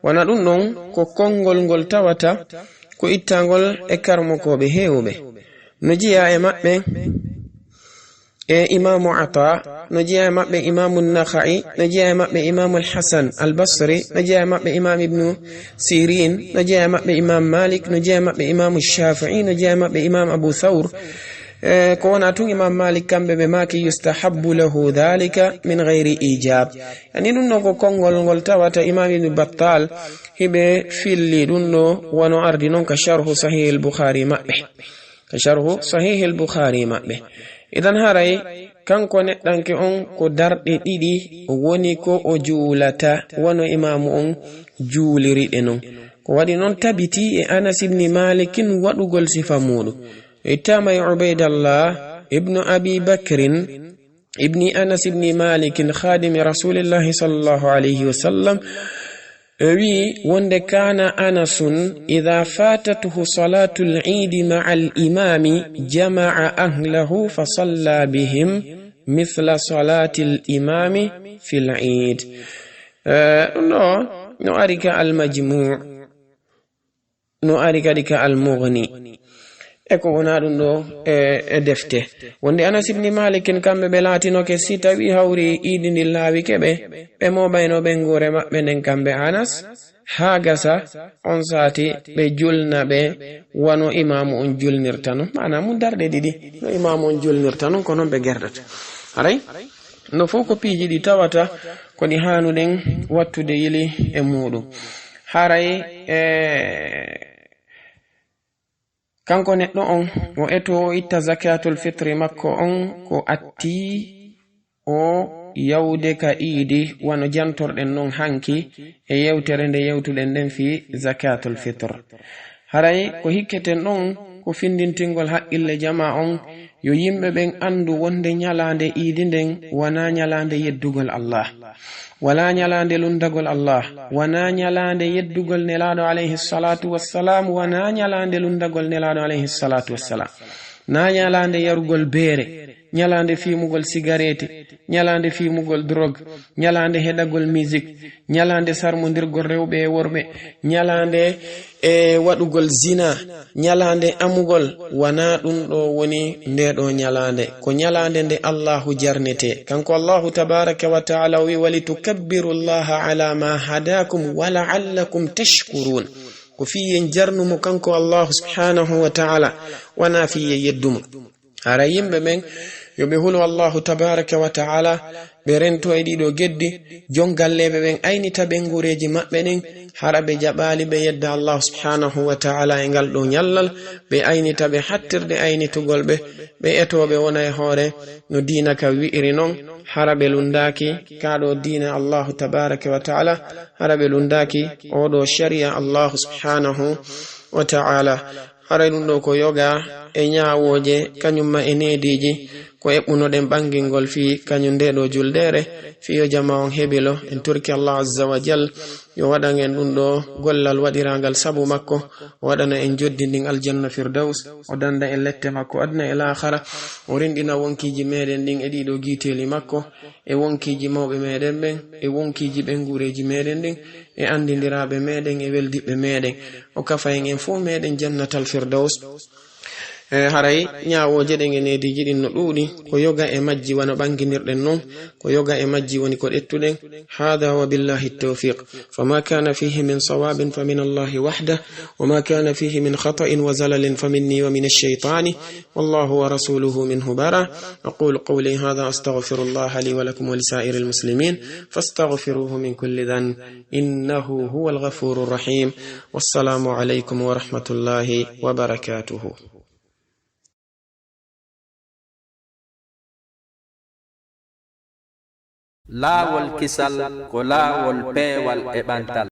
wona ɗum ɗon ko konngol ngol tawata ko ittangol e karamokooɓe heewuɓe. No jeyaa e maɓɓe, E Imaamu Ata, no jeyaa e maɓɓe Imaamu Nakha'i, no jeyaa e maɓɓe Imaamu Al-Hasan Al-Basri, no jeyaa e maɓɓe Imaam Ibnu Sirin, no jeyaa e maɓɓe Imaam Malik, no jeyaa e maɓɓe Imaamu Shafi'i, no jeyaa e maɓɓe Imaam Abu Thawr. E, ko wonaa tun Imaam Malik, kamɓe ɓe maaki, "Yustahabbu lahu dhalika min ghayri ijab." Ani ɗum ɗo ko konngol ngol tawata Imaam Ibnu Battal hiɓe filli ɗum ɗo wano ardi non ka Sharhu Sahih Al-Bukhari maɓɓe. Ka Sharhu Sahih Al-Bukhari maɓɓe. Idan haray kanko neɗɗanke on ko darɗe ɗiɗi woni ko o juulata wano imaamu on juuliri ɗe non. Ko waɗi non tabiti e Anas ibni Malikin waɗugol sifa muuɗum. Ittama e Ubaydallah ibnu Abi Bakrin ibni Anas ibni Malikin khadimi Rasulillahi sallallahu alayhi wa sallam, e wi wonde, "Kana Anasun idha fatatuhu salatul idi ma'a al imami jama'a ahlahu fa salla bihim mithla salatil imami fil id." Eh, ɗum ɗo no ari ka Al Majmu', no ari kadi ka Al Mughni. E ko wonaa ɗum ɗo e, e defte. Wonde Anas ibni Malikin kamɓe ɓe laatinoke si tawi hawri iidi ndin laawike ɓe, ɓe mooɓayno ɓeynguure maɓɓe nden kamɓe Anas, haa gasa on saati ɓe julna ɓe wano imaamu on julnirta non. Maanaa mun darɗe ɗiɗi no imaamu on julnirta non, ko non ɓe gerdata. Haray? No fof ko piiji ɗi tawata ko ɗi haanuɗen wattude yili e muuɗum. Haray, e, kanko neɗɗo on, o eto o itta zakatul fitri makko on ko atti o yawde ka iidi, wano jantorɗen non hanki e yewtere nde yewtuɗen nden fii zakatul fitr. Haray ko hikketen ɗon ko findintingol haqqille jamaa on, yo yimɓe ɓen anndu wonde ñalaande iidi nden wanaa ñalaande yeddugol Allah, wanaa ñalaande lunndagol Allah, wanaa ñalaande yeddugol Nelaaɗo alayhi salatu wassalam, wanaa ñalaande lunndagol Nelaaɗo alayhi salatu wassalam, naa ñalaande yarugol beere, ñalaande fiimugol sigareeti, ñalaande fiimugol drogue, ñalaande heɗagol musique, ñalaande sarmondirgol rewɓe e worɓe, ñalaande e waɗugol zina, ñalaande amugol. Wanaa ɗum ɗo woni ndee ɗo ñalaande. Ko ñalaande nde Allahu jarnete. Kanko Allahu tabaraka wa taala o wi, "Walitukabbiru Allaha ala ma hadakum wa la'allakum tashkurun." Ko fii yen jarnu mo kanko Allahu subhanahu wa taala, wanaa fii yen yeddu mo. Hara yimɓe ɓen yo ɓe hulu Allahu tabaraka wa taala, ɓe rento e ɗiɗo geddi, jon galleeɓe ɓen aynita ɓengureeji maɓɓe ɗin, hara ɓe jaɓaali ɓe yedda Allahu subhanahu wa taala e ngal ɗo ñallal, ɓe aynita ɓe hattirde aynitugol ɓe, ɓe etoo ɓe wona e hoore no diina ka wi'iri non, hara ɓe lunndaaki kaa ɗo diina Allahu tabaraka wa taala, hara ɓe lunndaaki oo ɗo shari'a Allahu subhanahu wa taala. Haray ɗum ɗo ko yoga e ñaawooje, kañum ma e neediiji, ko eɓɓunoɗen ɓangingol fii kañum ndee ɗo juldeere, fii yo jama on hebilo. En torki Allah azza wa jal, yo waɗan en ɗum ɗo gollal waɗiraangal sabu makko, o waɗana en joddi ndin aljanna firdaws, o danda en lette makko aduna e laakhara, o rinɗina wonkiiji meɗen ɗin e ɗiɗo giiteeli makko, e wonkiiji mawɓe meɗen ɓen, e wonkiiji ɓengureeji meɗen ɗin, e andindiraaɓe meɗen, e weldiɓɓe meɗen. O kafa en en fof meɗen jannatal firdaws. E haray ñaawooje ɗen e neediiji ɗin no ɗuuɗi, ko yoga e majji wano ɓanginirɗen non, ko yoga e majji woni ko ɗettuɗen. Hada wa billahi tawfiq. Fama kana fihi min sawabin fa min Allahi wahdah, wa ma kana fihi min khata'in wa zalalin fa minni wa min ash-shaytani, wallahu wa rasuluhu minhu bara. Aqulu qawli hada astaghfirullaha li wa lakum wa li sa'iril muslimin, fastaghfiruhu min kulli dhanb, innahu huwal ghafurur rahim. Wassalamu alaikum wa rahmatullahi wa barakatuhu. Laawol kisal ko laawol peewal e ɓantal.